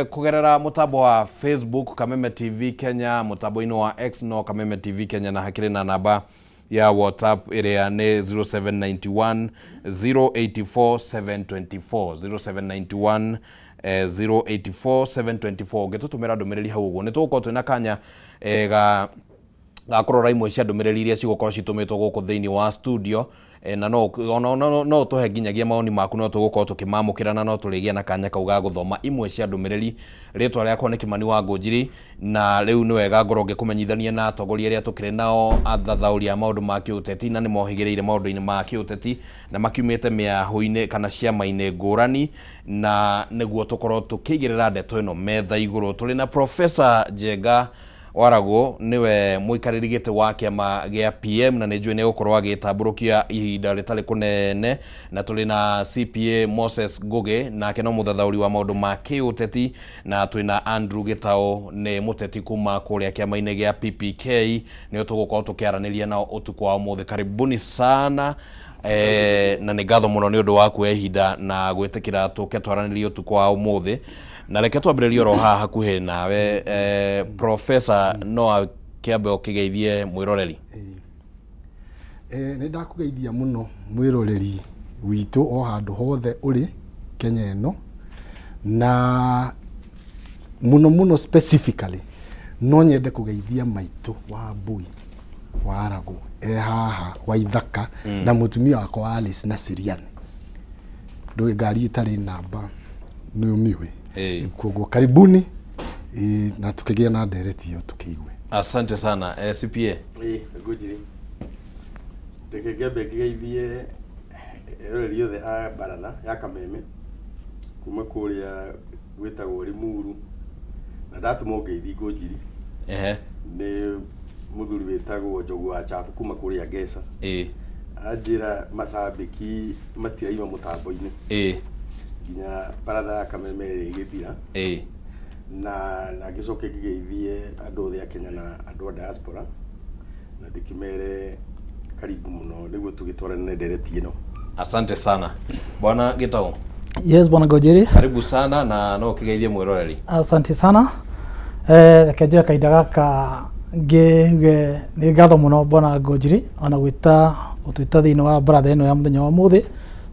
S3: kũgerera mũtambo wa Facebook Kameme TV Kenya, mũtambo-inĩ wa X no Kameme TV Kenya, na hakĩrĩ na namba ya WhatsApp ĩrĩa nĩ 0791 084 724, 0791 084 724. Ũngĩtũtũmĩra ndũmĩrĩri hau ũguo, nĩ tũgũkorwo twĩna kanya ga kũrora imwe cia ndũmĩrĩri iria cigũkorwo citũmĩtwo gũkũ thĩinĩ wa studio, na no ũtũhe nginyagia mawoni maku, no tũgũkorwo tũkĩmamũkĩra na no tũrĩgĩa na kanya kau ga gũthoma imwe cia ndũmĩrĩri. Rĩtwa rĩakwa nĩ Kimani wa Ngũnjiri, na rĩu nĩ wega ngorwo ngĩkũmenyithania na atongoria arĩa tũkĩrĩ nao, athathaũri a maũndũ ma kĩũteti, na nĩ mohĩgĩrĩire maũndũ-inĩ ma kĩũteti na makiumĩte mĩahũ-inĩ kana ciama-inĩ ngũrani, na nĩguo tũkorwo tũkĩigĩrĩra ndeto ĩno metha igũrũ. Tũrĩ na Professor Njenga Waragũ, nĩwe mũikarĩri gĩtĩ wa kĩama gĩa PM, na nĩ njũĩ nĩ egũkorwo agĩtambũrũkia ihinda rĩtarĩ kũnene, na tũrĩ na CPA Moses Ngũgĩ, nake no mũthathaũri wa maũndũ ma kĩũteti, na twĩna Andrew Gĩtaũ, nĩ mũteti kuma kũrĩa kĩama-inĩ gĩa PPK, nĩo tũgũkorwo tũkĩaranĩria nao ũtukũ wa ũmũthĩ. Karibuni sana, na nĩ ngatho mũno nĩ ũndũ wa kuoya ihinda na gwĩtĩkĩra tũke twaranĩrie ũtukũ wa ũmũthĩ. Na reke twambĩrĩrie oro haha hakuhĩ nawe, Professor, no akĩambe ũkĩgeithie mwĩroreri.
S1: Nĩ ndakũgeithia mũno mwĩroreri witũ o handũ hothe ũrĩ Kenya ĩno, na mũno mũno specifically no nyende kũgeithia maitũ wa Mbui wa Aragũ e haha wa Ithaka, na mũtumia wakwa wa Alice na Sirian. Ndũĩ ngari ĩtarĩ namba nĩ ũmĩũĩ. Koguo karibuni, na tukĩgĩa na ndereti ĩyo tũkĩigue.
S3: Asante sana. CPA.
S6: Ĩĩ, Ngũnjiri, reke ngĩambe ngĩgeithie eroreri othe a baratha ya Kameme kuma kũrĩa gwĩtagwo Limuru, na ndatũmwo ngeithi Ngũnjiri nĩ mũthuri wĩtagwo Njogu wa Chabu kuma kũrĩa Ngeca. Anjĩra macambĩki matiraima mũtambo-inĩ nginya baratha ya Kameme ĩrĩ ĩgĩthira. Na ngĩcoke ngĩgeithie andũ othe a Kenya na andũ a diaspora, na ndĩkĩmere karibu mũno nĩguo tũgĩtwarane ndereti ĩno.
S3: Asante sana. Bwana Gitau.
S7: Yes, Bwana Ngojiri.
S3: Karibu sana, na no ũkĩgeithie mwĩroreri.
S7: Asante sana. Reke njoe kahinda gaka ngĩuge nĩ ngatho mũno Bwana Ngojiri ona gwĩta gũtwĩta thĩinĩ wa baratha ĩno ya mũthenya wa ũmũthĩ,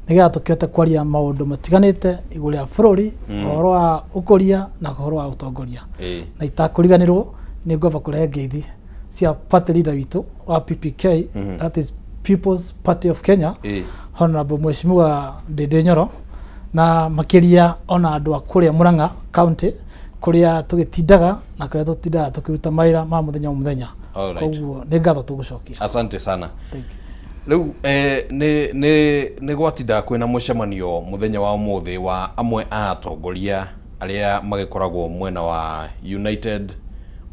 S7: nĩgetha tũkĩhote kwaria maũndũ matiganĩte igũrũ rĩa bũrũri, ũhoro wa ũkũria na ũhoro wa ũtongoria. Na itakũriganĩrwo nĩ ngwamba kũrehe ngeithi cia party leader witũ wa PPK, that is People's Party of Kenya, Honorable Mheshimiwa Ndindi Nyoro, na makĩria ona andũ a kũrĩa Murang'a County, kũrĩa tũgĩtindaga na kũrĩa tũtindaga tũkĩruta mawĩra ma mũthenya o mũthenya. Koguo nĩ ngatho tũgũcokia.
S3: Asante sana. Rĩu nĩ gwatinda kwĩna mũcemanio mũthenya wa ũmũthĩ wa amwe a atongoria arĩa magĩkoragwo mwena wa United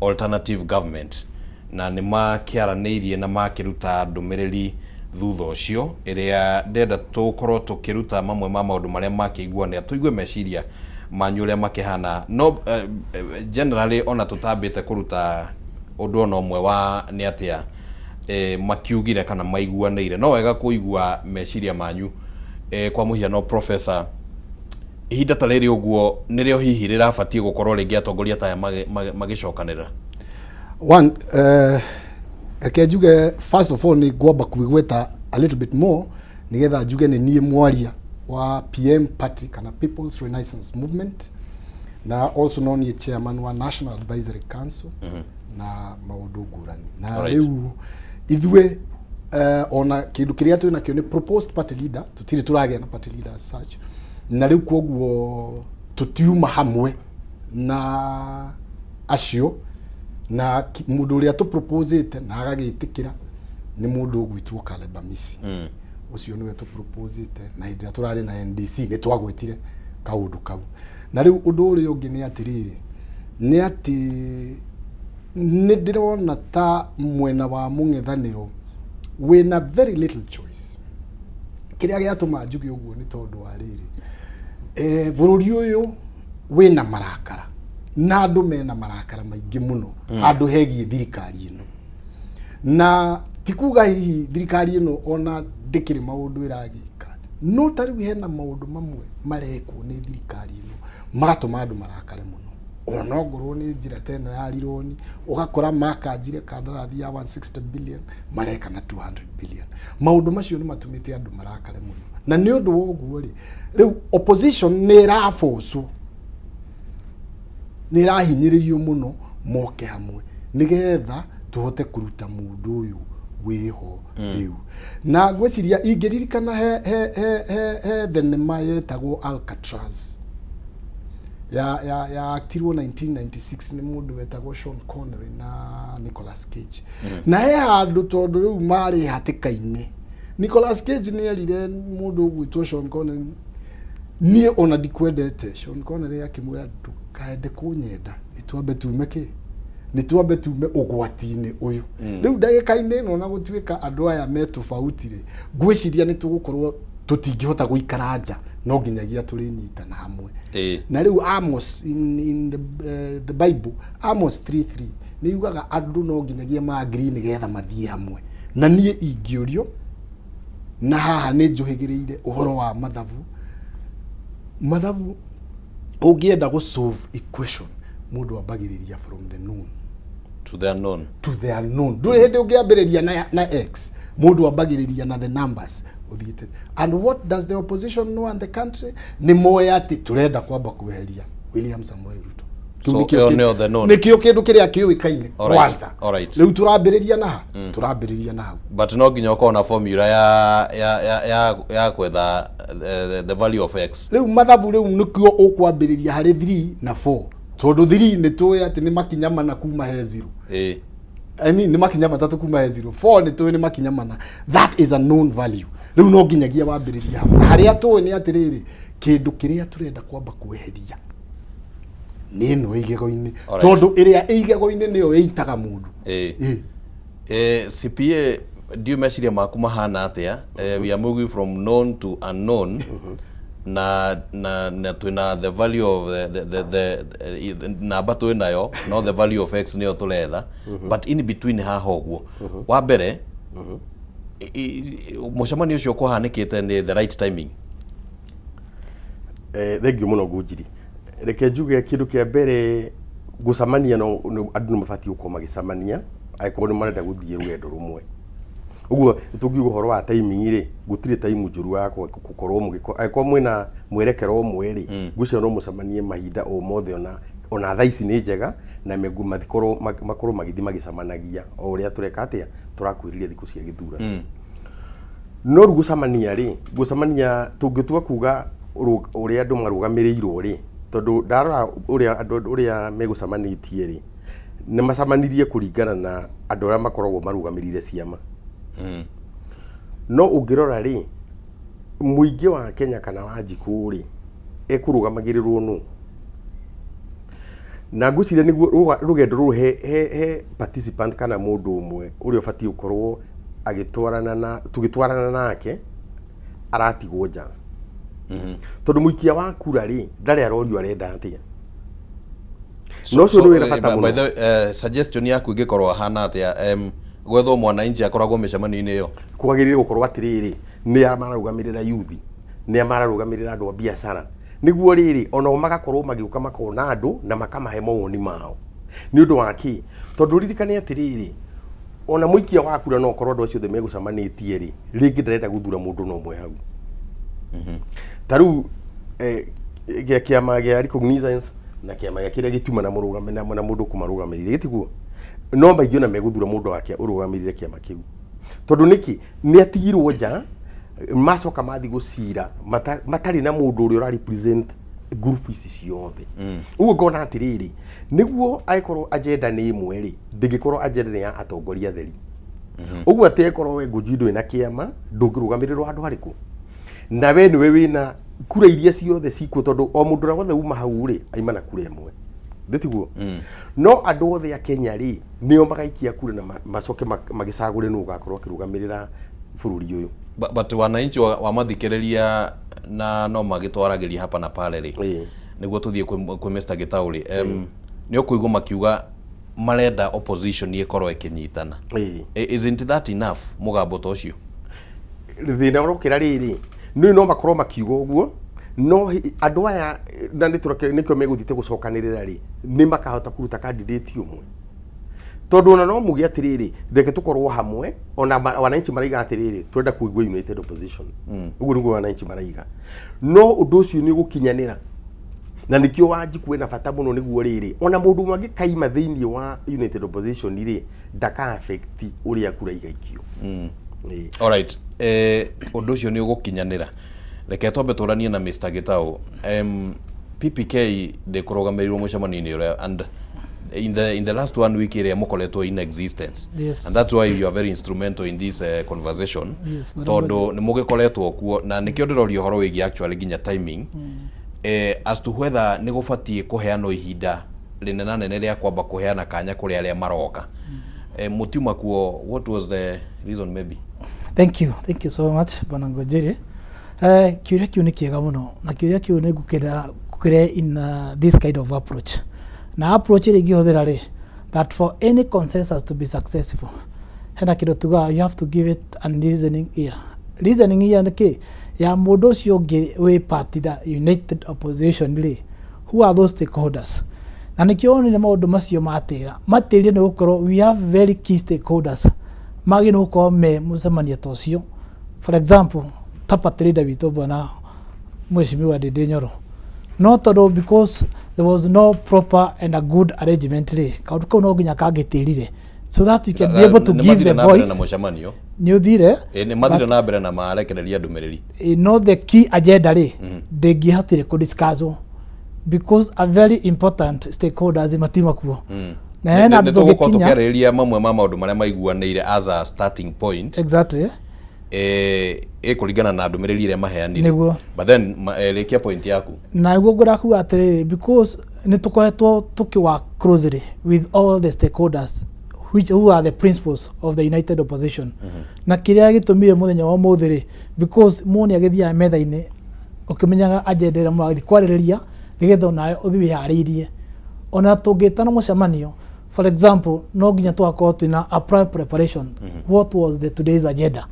S3: Alternative Government, na nĩ makĩaranĩirie na makĩruta ndũmĩrĩri thutha ũcio, ĩrĩa ndenda tũkorwo tũkĩruta mamwe ma maũndũ marĩa makĩiguanĩra, tũigue meciria manyu ũrĩa makĩhana. No generally, ona tũtambĩte kũruta ũndũ ona ũmwe wa nĩ atĩa makiugire kana maiguanĩire, no wega kũigua meciria manyu. Kwa mũhiano, Professor, ihinda ta rĩrĩ ũguo nĩrĩo hihi rĩrabatiĩ gũkorwo rĩngĩ atongoria ta aya magĩcokanĩrĩra?
S1: One, reke njuge first of all nĩ ngwamba kwĩgweta a little bit more, nĩgetha njuge nĩ niĩ mwaria wa PM Party kana People's Renaissance Movement, na also no niĩ chairman wa National Advisory Council na maũndũ ngũrani. Na rĩu ithuĩ, ona kĩndũ kĩrĩa twĩ nakĩo nĩ proposed party leader, tũtirĩ tũragĩa na party leader as such, na rĩu koguo tũtiuma hamwe na acio, na mũndũ ũrĩa tũproposĩte na agagĩtĩkĩra nĩ mũndũ ũgwĩtwo Caleb Amisi. Ũcio nĩwe tũproposĩte, na hĩndĩ ĩrĩa tũrarĩ na NDC nĩ twagwetire kaũndũ kau. Na rĩu ũndũ ũrĩa ũngĩ nĩ atĩrĩrĩ, nĩ atĩ nĩ ndĩrona ta mwena wa mũng'ethanĩro wĩna very little choice. Kĩrĩa gĩatũma njuge ũguo nĩ tondũ wa rĩrĩ, bũrũri ũyũ wĩna marakara, na andũ mena marakara maingĩ mũno handũ hegiĩ thirikari ĩno, na ti kuga hihi thirikari ĩno ona ndĩkĩrĩ maũndũ ĩragĩka.
S8: No ta rĩu hena maũndũ mamwe marekwo nĩ thirikari ĩno magatũma andũ marakare mũno, ona ongorwo nĩ njĩra ta ĩno ya rironi, ũgakora makanjire kandarathi ya 160 billion mareka na 200 billion. Maũndũ macio nĩ matũmĩte andũ marakare mũno, na nĩ ũndũ wa ũguo rĩ, rĩu opposition nĩ ĩrabocwo, nĩ ĩrahinyĩrĩrio mũno moke hamwe nĩgetha tũhote kũruta mũndũ ũyũ wĩho rĩu. Na ngwĩciria ingĩririkana he thenema yetagwo Alcatraz ya actirwo 1996 nĩ mũndũ wetagwo Sean Connery na Nicolas Cage. Na he handũ, tondũ rĩu marĩ hatĩka-inĩ, Nicolas Cage nĩ erire mũndũ ũgwĩtwo Sean Connery, "Niĩ ona ndikwendete." Sean Connery akĩmwĩra, "Ndũkaende kũnyenda, nĩ twambe tume kĩ nĩ twambe tume ũgwati-inĩ ũyũ." Rĩu ndagĩka-inĩ ĩno, na gũtuĩka andũ aya me tofauti rĩ, ngwĩciria nĩ tũgũkorwo tũtingĩhota gũikara nja, no nginyagia tũrĩnyitana hamwe. Na rĩu Amos in the Bible, Amos 3:3 nĩ yugaga andũ no nginyagia ma-agree nĩgetha mathiĩ hamwe. Na niĩ ingĩũrio, na haha nĩ njũhĩgĩrĩire ũhoro wa mathabu, mathabu ũngĩenda gũ solve equation, mũndũ ambagĩrĩria from the known
S3: to the unknown.
S8: To the unknown. Ndũrĩ hĩndĩ ũngĩambĩrĩria na x. Mũndũ ambagĩrĩria na the numbers ũthiĩte. And what does the opposition know and the country? Nĩ moĩ atĩ tũrenda kwamba kweheria William Samoei Ruto. Kĩu
S3: So,
S8: nĩkĩo
S3: ĩyo nĩyo the known.
S8: Nĩkĩo kĩndũ kĩrĩa kĩũĩkaine kwanza. Rĩu tũrambĩrĩria na ha? Tũrambĩrĩria na hau.
S3: But no nginya ũkorwo na formula ya kwetha the value of x.
S8: Rĩu mathabu rĩu nĩkĩo ũkwambĩrĩria harĩ 3 na 4, tondũ 3 nĩ tũĩ atĩ nĩ makinya mana kuma he 0. I mean, nĩ makinya matatũ kuma he 0. 4 nĩ tũĩ nĩ makinya mana. That is a known value. Rĩu no nginyagia wambĩrĩria hau, na harĩa tũĩ nĩ atĩrĩrĩ, kĩndũ kĩrĩa tũrenda kwamba kweheria nĩ ĩno ĩ igego-inĩ, tondũ ĩrĩa ĩ igego-inĩ nĩyo ĩitaga mũndũ.
S3: CPA, ndiũ meciria maku mahana atĩa? We are moving from known to unknown, na twĩna the value of the namba twĩ nayo, no the value of x nĩyo tũretha. But in between haha ũguo, wa mbere, mũcemanio ũcio kũhanĩkĩte nĩ the right timing?
S6: Thengiũ mũno Ngũnjiri. Reke njuge kĩndũ kĩa mbere, gũcamania no andũ nĩ mabatiĩ gũkorwo magĩcamania angĩkorwo nĩ marenda gũthiĩ rũgendo rũmwe. Ũguo tũngiuga ũhoro wa timing rĩ, gũtirĩ time njũru ya gũkorwo mũgĩko angĩkorwo mwĩna mwerekero ũmwe rĩ, ngwĩciria no mũcemanie mahinda o mothe, ona thaa ici nĩ njega, na mathikorwo makorwo magĩthiĩ magĩcemanagia o ũrĩa tũreka atĩa tũrakuhĩrĩria thikũ cia gĩthurano. No rĩu gũcemania rĩ, gũcemania tũngĩtua kuga ũrĩa andũ marũgamĩrĩirwo rĩ, tondũ ndarora ũrĩa andũ ũrĩa megũcemanĩtie rĩ, nĩ macemanirie kũringana na andũ arĩa makoragwo marũgamĩrĩire ciama. No ũngĩrora rĩ, mũingĩ wa Kenya kana wa Njikũ rĩ, ekũrũgamagĩrĩrwo nũ? Na ngwĩciria nĩguo rũgendo rũrũ he participant kana mũndũ ũmwe ũrĩa ũbatiĩ gũkorwo agĩtwarana na tũgĩtwarana nake aratigwo nja, tondũ mũikia wa kura rĩ, ndarĩ arorio arenda atĩa. No ũcio nĩ wĩra bata
S3: By
S6: mũno.
S3: the way, suggestion yaku ĩngĩkorwo hana atĩa, gwethwo mwananchi akoragwo mĩcemanio-inĩ ĩyo?
S6: Kwagĩrĩire gũkorwo atĩrĩrĩ, nĩ a mararũgamĩrĩra youth, nĩ a mararũgamĩrĩra andũ a biacara, nĩguo rĩrĩ onao magakorwo magĩũka makona andũ na makamahe mawoni mao. Nĩ ũndũ wa kĩ? Tondũ ririkane atĩrĩrĩ, ona mũikia wa kura no ũkorwo andũ acio othe megũcemanĩtie rĩ, rĩngĩ ndarenda gũthura mũndũ no ũmwe hau. Ta rĩu gĩa kĩama gĩa Recognizance na kĩama gĩa kĩrĩa gĩtiuma na mũrũgami na mũndũ kũmarũgamĩrĩire, gĩtiguo no maingĩ ona megũthura mũndũ wake ũrũgamĩrĩire kĩama kĩu. Tondũ nĩkĩ? Nĩ atigirwo nja, macoka mathiĩ gũcira matarĩ na mũndũ ũrĩa ũra represent group ici ciothe. Ũguo ngona atĩrĩrĩ, nĩguo angĩkorwo agenda nĩ ĩmwe rĩ, ndĩngĩkorwo agenda nĩ ya atongoria theri. Ũguo atĩ angĩkorwo we Ngũnji ndũrĩ na kĩama, ndũngĩrũgamĩrĩrwo handũ harĩkũ, na we nĩwe wĩna kura iria ciothe cikuo, tondũ o mũndũ ũrĩa wothe uma hau rĩ, aima na kura ĩmwe, ndĩtiguo? No andũ othe a Kenya rĩ, nĩo magaikia kura na macoke magĩcagũre nũ ũgakorwo akĩrũgamĩrĩra bũrũri ũyũ.
S3: But wananchi wamathikĩrĩria na no magĩtwaragĩria hapa na pale rĩ, nĩguo tũthiĩ kwĩ Mr. Gitau rĩ, nĩ ũkũigua makiuga marenda opposition ĩkorwo ĩkĩnyitana. Isn't that enough, mũgambo ta ũcio?
S6: Thĩna ũrokĩra rĩrĩ, Nĩ no makorwo makiuga ũguo no andũ aya na nĩ tũreke nĩkĩo megũthiĩte gũcokanĩrĩra rĩ, nĩ makahota kũruta candidate ũmwe, tondũ ona no muge atĩrĩrĩ, reke tũkorwo hamwe. Ona wananchi maraiga atĩrĩrĩ, twenda kũigua united opposition. Ũguo nĩguo wananchi maraiga, no ũndũ ũcio nĩ ũgũkinyanĩra, na nĩkĩo Wanjiku ena bata mũno, nĩguo rĩrĩ ona mũndũ ũmwe angĩkaima thĩinĩ wa united opposition rĩ, ndaka affect ũrĩa kura igaikio. Ĩĩ.
S3: Alright, ũndũ ũcio nĩ ũgũkinyanĩra. Reke twambe tũranie na Mr. Gitau. PPK ndĩkũrũgamĩrĩirwo mũcemanio-inĩ ũrĩa, and in the last one week ĩrĩa mũkoretwo in existence, and that's why you are very instrumental in this conversation, tondũ nĩ mũgĩkoretwo kuo, na nĩkĩo ndĩroria ũhoro wĩgiĩ actually nginya timing, as to whether nĩ gũbatiĩ kũheanwo ihinda rĩnena nene rĩa kwamba kũheana kanya kũrĩ arĩa maroka. Mũtiuma kuo, what was the reason maybe?
S7: Thank you, thank you so much, Bwana Ngojiri. Kĩũria kĩu nĩ kĩega mũno, na kĩũria kĩu nĩ ngũkĩra ngũkĩre in this kind of approach, na approach ĩrĩa ingĩhũthĩra rĩ, that for any consensus to be successful, hena kĩndũ tugaga you have to give it a listening ear. Listening ear nĩ kĩ ya mũndũ ũcio ũngĩ wĩ party the united opposition rĩ, who are those stakeholders? Na nĩkĩo wonire maũndũ macio matĩra matĩrire nĩ gũkorwo we have very key stakeholders magĩrĩirwo gũkorwo me mũcemanio ta ũcio. For example, ta party leader witũ, Bwana Mheshimiwa Ndindi Nyoro, no tondũ because there was no proper and a good arrangement rĩ, kaũndũ kau no nginya kangĩtĩrire so that we can be able to give the
S3: na mbere
S7: voice.
S3: Na mũcemanio.
S7: Nĩ ũthire.
S3: Nĩ mathire na mbere na marekereria ndũmĩrĩri.
S7: No the key agenda rĩ, ndĩngĩhotire kũdiscusswo because a very important stakeholders matima kuo. Na hena
S3: nĩ
S7: andũ
S3: tũgũkorwo
S7: tũngĩkinya
S3: tũkĩarĩrĩria mamwe ma maũndũ marĩa maiguanĩire as a starting point, ĩkũringana na ndũmĩrĩri ĩrĩa maheanire. But then rĩkia point yaku.
S7: Na nĩguo ngwenda kuga atĩrĩrĩ, because nĩ tũkoretwo tũkĩ work closely with all the stakeholders which who are the principles of the united opposition, na kĩrĩa gĩtũmire mũthenya wa ũmũthĩ rĩ, because mũndũ nĩ agĩthiaga metha-inĩ ũkĩmenyaga agenda ĩrĩa mũrathiĩ kwarĩrĩria, nĩgetha onawe ũthiĩ wĩharĩirie. Ona tũngĩtana mũcemanio, for example, no nginya tũgakorwo twĩna a prior preparation, what was the today's agenda,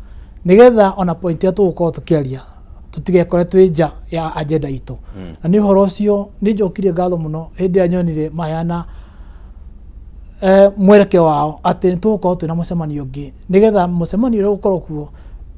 S7: nĩgetha ona point ĩrĩa tũgũkorwo tũkĩaria tũtigekore twĩ nja ya agenda itũ. Na nĩ ũhoro ũcio nĩ njokirie ngatho mũno hĩndĩ ĩrĩa nyonire maheana mwerekeo wao atĩ nĩ tũgũkorwo twĩna mũcemanio ũngĩ, nĩgetha mũcemanio ũrĩa ũgũkorwo kuo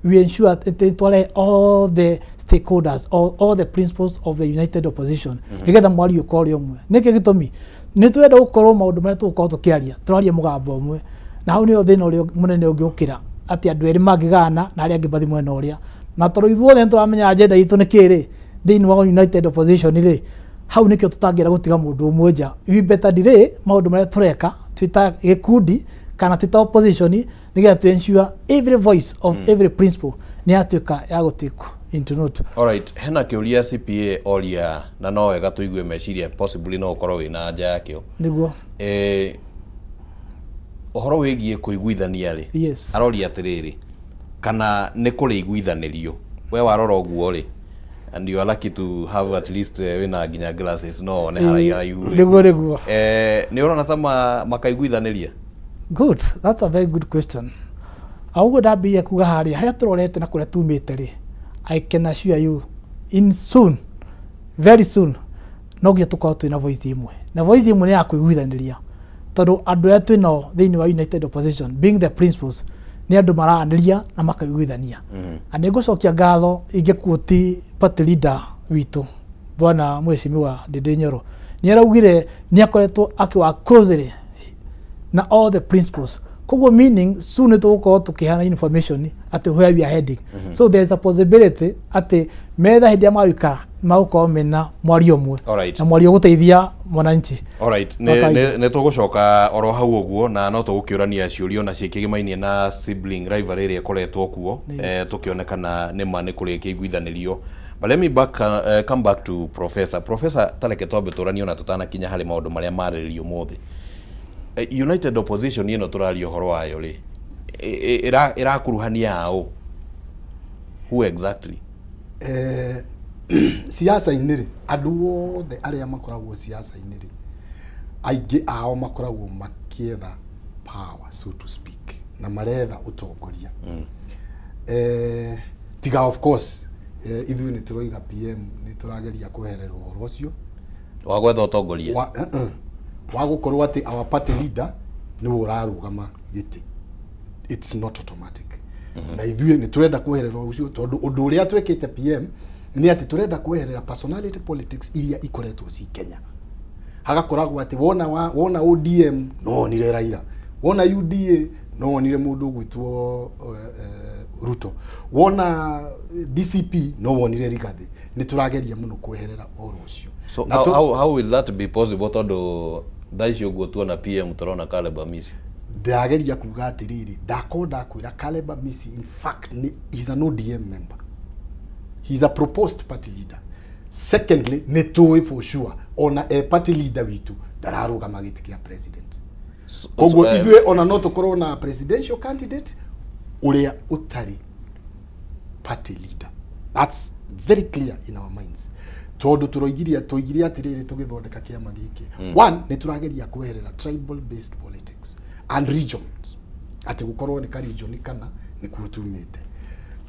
S7: we ensure atĩ tware all the stakeholders, all the principles of the united opposition, nĩgetha mwario ũkorwo ũrĩ ũmwe. Nĩkĩ gĩtũmi? Nĩ twenda gũkorwo maũndũ marĩa tũgũkorwo tũkĩaria tũraria mũgambo ũmwe, na hau nĩho thĩna ũrĩa mũnene ũngĩũkĩra, atĩ andũ erĩ mangĩgana na arĩa angĩ mathiĩ mwena ũrĩa, na tondũ ithuothe nĩ tũramenya agenda itũ nĩ kĩĩ rĩ thĩinĩ wa united opposition rĩ, hau nĩkĩo tũtangĩenda gũtiga mũndũ ũmwe nja. We better delay maũndũ marĩa tũreka twĩ ta gĩkundi kana twĩ ta opposition, nĩgetha to ensure every voice of every principle nĩ yatuĩka ya gũtĩkwo into note.
S3: Alright, hena kĩũria CPA oria, na no wega tũigue meciria, possibly no ũkorwo wĩna anja yakĩo.
S7: Nĩguo.
S3: Ũhoro wĩgiĩ kũiguithania rĩ, aroria atĩrĩrĩ, kana nĩ kũrĩ iguithanĩrio? We warora ũguo rĩ, and you are lucky to have at least wĩna nginya glasses no wone haraihu rĩ.
S7: Nĩguo.
S3: Nĩ ũrona ta makaiguithanĩria?
S7: Good, that's a very good question. Ũguo ndambĩrĩria kuga harĩa harĩa tũrorete na kũrĩa tumĩte rĩ, I can assure you in soon, very soon, no nginya tũkorwo twĩna voice ĩmwe, na voice ĩmwe nĩ ya kũiguithanĩria, tondũ andũ arĩa twĩnao thĩinĩ wa united opposition, being the principles, nĩ andũ maranĩria na makaiguithania. Na nĩ ngũcokia ngatho ingĩquote party leader witũ, Bwana Mheshimiwa Ndindi Nyoro, nĩ araugire nĩ akoretwo akĩwork closely na all the principles, koguo meaning soon nĩ tũgũkorwo tũkĩheana information atĩ where we are heading. So there is a possibility atĩ metha hĩndĩ ĩrĩa magũikara magũkorwo mena mwario ũmwe na mwario ũgũteithia mwananchi.
S3: Alright,
S7: Wa kawaida.
S3: Nĩ tũgũcoka oro hau ũguo, na no tũgũkĩũrania ciũria ona ciĩkĩgĩmainie na sibling rivalry ĩrĩa ĩkoretwo kuo, tũkĩone kana nĩ ma nĩ kũrĩ kĩiguithanĩrio. But let me come back to Professor. Professor, tareke twambe tũranie ona tũtanakinya harĩ maũndũ marĩa marĩrĩrio ũmũthĩ. United opposition ĩno tũraria ũhoro wayo rĩ, ĩrakuruhania aũ? Who exactly?
S8: Siasa-inĩ rĩ, andũ othe arĩa makoragwo siasa-inĩ rĩ, aingĩ ao makoragwo makĩetha power, so to speak, na maretha ũtongoria. Tiga of course Ithuĩ nĩ tũroiga PM nĩ tũrageria kweherera ũhoro ũcio
S3: wa gwetha ũtongoria
S8: wa gũkorwo atĩ our party leader nĩwe ũrarũgama gĩtĩ. It's not automatic. Na ithuĩ nĩ tũrenda kweherera ũcio tondũ ũndũ ũrĩa twĩkĩte PM nĩ atĩ tũrenda kweherera personality politics iria ikoretwo ci Kenya. Hagakoragwo atĩ wona ODM no wonire Raila, wona UDA no wonire mũndũ ũgwĩtwo Ruto, wona DCP no wonire Rigathi. Nĩ tũrageria mũno kweherera ũhoro ũcio.
S3: So
S8: Na
S3: how will that be possible, tondũ thaa ici ũguo tuona PM tũrona Caleb Amisi?
S8: Ndageria kuga atĩrĩrĩ, ndakorwo ndakwĩra Caleb Amisi in fact he's an ODM member, he's a proposed party leader. Secondly, nĩ tũĩ for sure ona e party leader witũ ndararũgama gĩtĩ kĩa president. Koguo
S3: So,
S8: ithuĩ ona no tũkorwo na presidential candidate ũrĩa ũtarĩ party leader. That's very clear in our minds, tondũ tũroigirie tũigire atĩrĩrĩ, tũgĩthondeka kĩama gĩkĩ, one, nĩ tũrageria kweherera tribal based politics and regions, atĩ gũkorwo nĩ ka region kana nĩkuo tumĩte.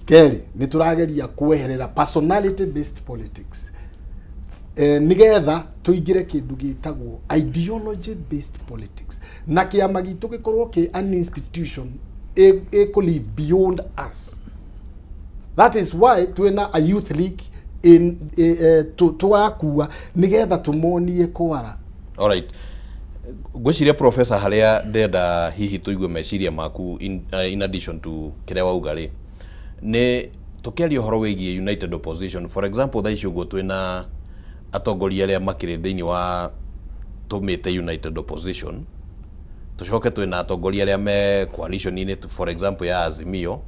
S8: Kerĩ, nĩ tũrageria kweherera personality based politics, nigetha tũingĩre kĩndũ gĩtagwo ideology based politics, na kĩama gitũ gĩkorwo kĩ an institution ĩkũ live beyond us. That is why twĩna a youth league in tũgakua nigetha tũmonie kwara.
S3: Alright, ngwĩciria, professor, harĩa ndenda hihi tũigue meciria maku in addition to kĩrĩa wauga rĩ, nĩ tũkĩaria ũhoro wĩgiĩ united opposition. For example, thaa ici ũguo twĩna atongoria arĩa makĩrĩ thĩinĩ wa tũmĩte united opposition, tũcoke twĩna atongoria arĩa me coalition-inĩ, for example ya Azimio,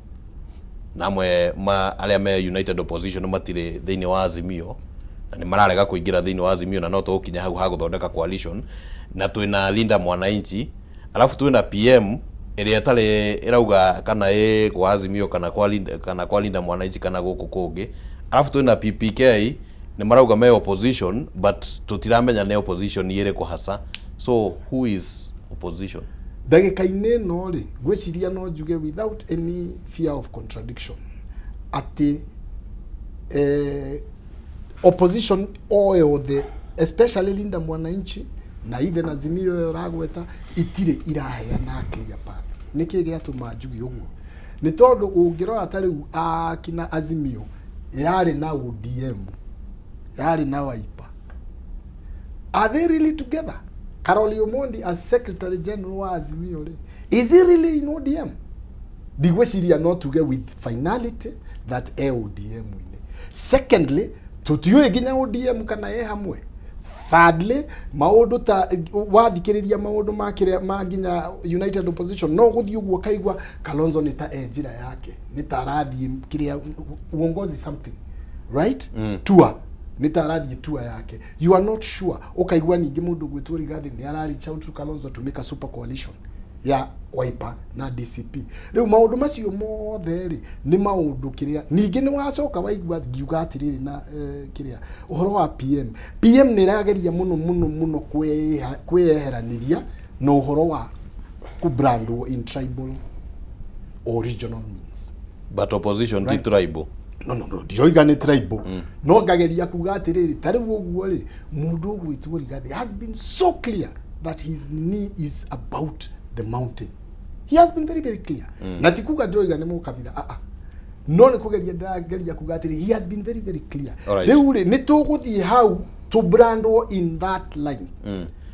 S3: na amwe ma arĩa me united opposition matirĩ thĩinĩ wa Azimio na nĩ mararega kũingĩra thĩinĩ wa Azimio, na no tũgũkinya hau ha gũthondeka coalition, na twĩna Linda Mwananchi, alafu twĩna PM ĩrĩa ĩtarĩ ĩrauga kana ĩ kwa Azimio kana kwa Linda Mwananchi kana gũkũ kũngĩ, alafu twĩna PPK nĩ marauga me opposition, but tũtiramenya nĩ opposition ĩrĩkũ hasa. So who is opposition?
S8: Ndagĩka-inĩ ĩno rĩ, ngwĩciria no njuge without any fear of contradiction atĩ opposition o yothe, especially Linda Mwananchi na even Azimio ĩyo ũragweta, itirĩ iraheana clear path. Nĩkĩ gĩatũma njuge ũguo? Nĩ tondũ ũngĩrora ta rĩu akina Azimio yarĩ na ODM, yarĩ na Wiper, are they really together? Carol Omondi as secretary general wa Azimio rĩ, is he really in ODM? Ndigwĩciria no tuge with finality that e ODM inĩ. Secondly, tũtiũĩ nginya ODM kana e hamwe. Thirdly, maũndũ ta wathikĩrĩria maũndũ ma kĩrĩa ma nginya united opposition, no gũthiĩ ũguo kaigua Kalonzo nĩ ta e njĩra yake, nĩ ta arathiĩ kĩrĩa uongozi something, right? Tour, nĩ ta arathiĩ tour yake, you are not sure. Ũkaigua ningĩ mũndũ gwĩtwo Rigathi nĩ ara reach out to Kalonzo to make a super coalition ya Wiper na DCP. Rĩu maũndũ macio mothe rĩ, nĩ maũndũ kĩrĩa ningĩ nĩ wacoka waigua ngiuga atĩrĩrĩ na kĩrĩa ũhoro wa PM. PM nĩ ĩrageria mũno mũno mũno kwĩyeheranĩria na ũhoro wa kũbrandwo in tribal or regional means.
S3: But opposition ti tribal.
S8: No, ndiroiga nĩ tribal, no ngageria kuga atĩrĩrĩ, ta rĩu ũguo rĩ, mũndũ ũgwĩtwo Rigathi has been so clear that his knee is about the mountain. He has been very very clear. Na ti kuga ndĩroiga nĩ mũkabira, ah ah, no nĩ kũgeria ndageria kuga atĩrĩ, he has been very very clear. Rĩu rĩ, nĩ tũgũthiĩ hau to brandwo in that line.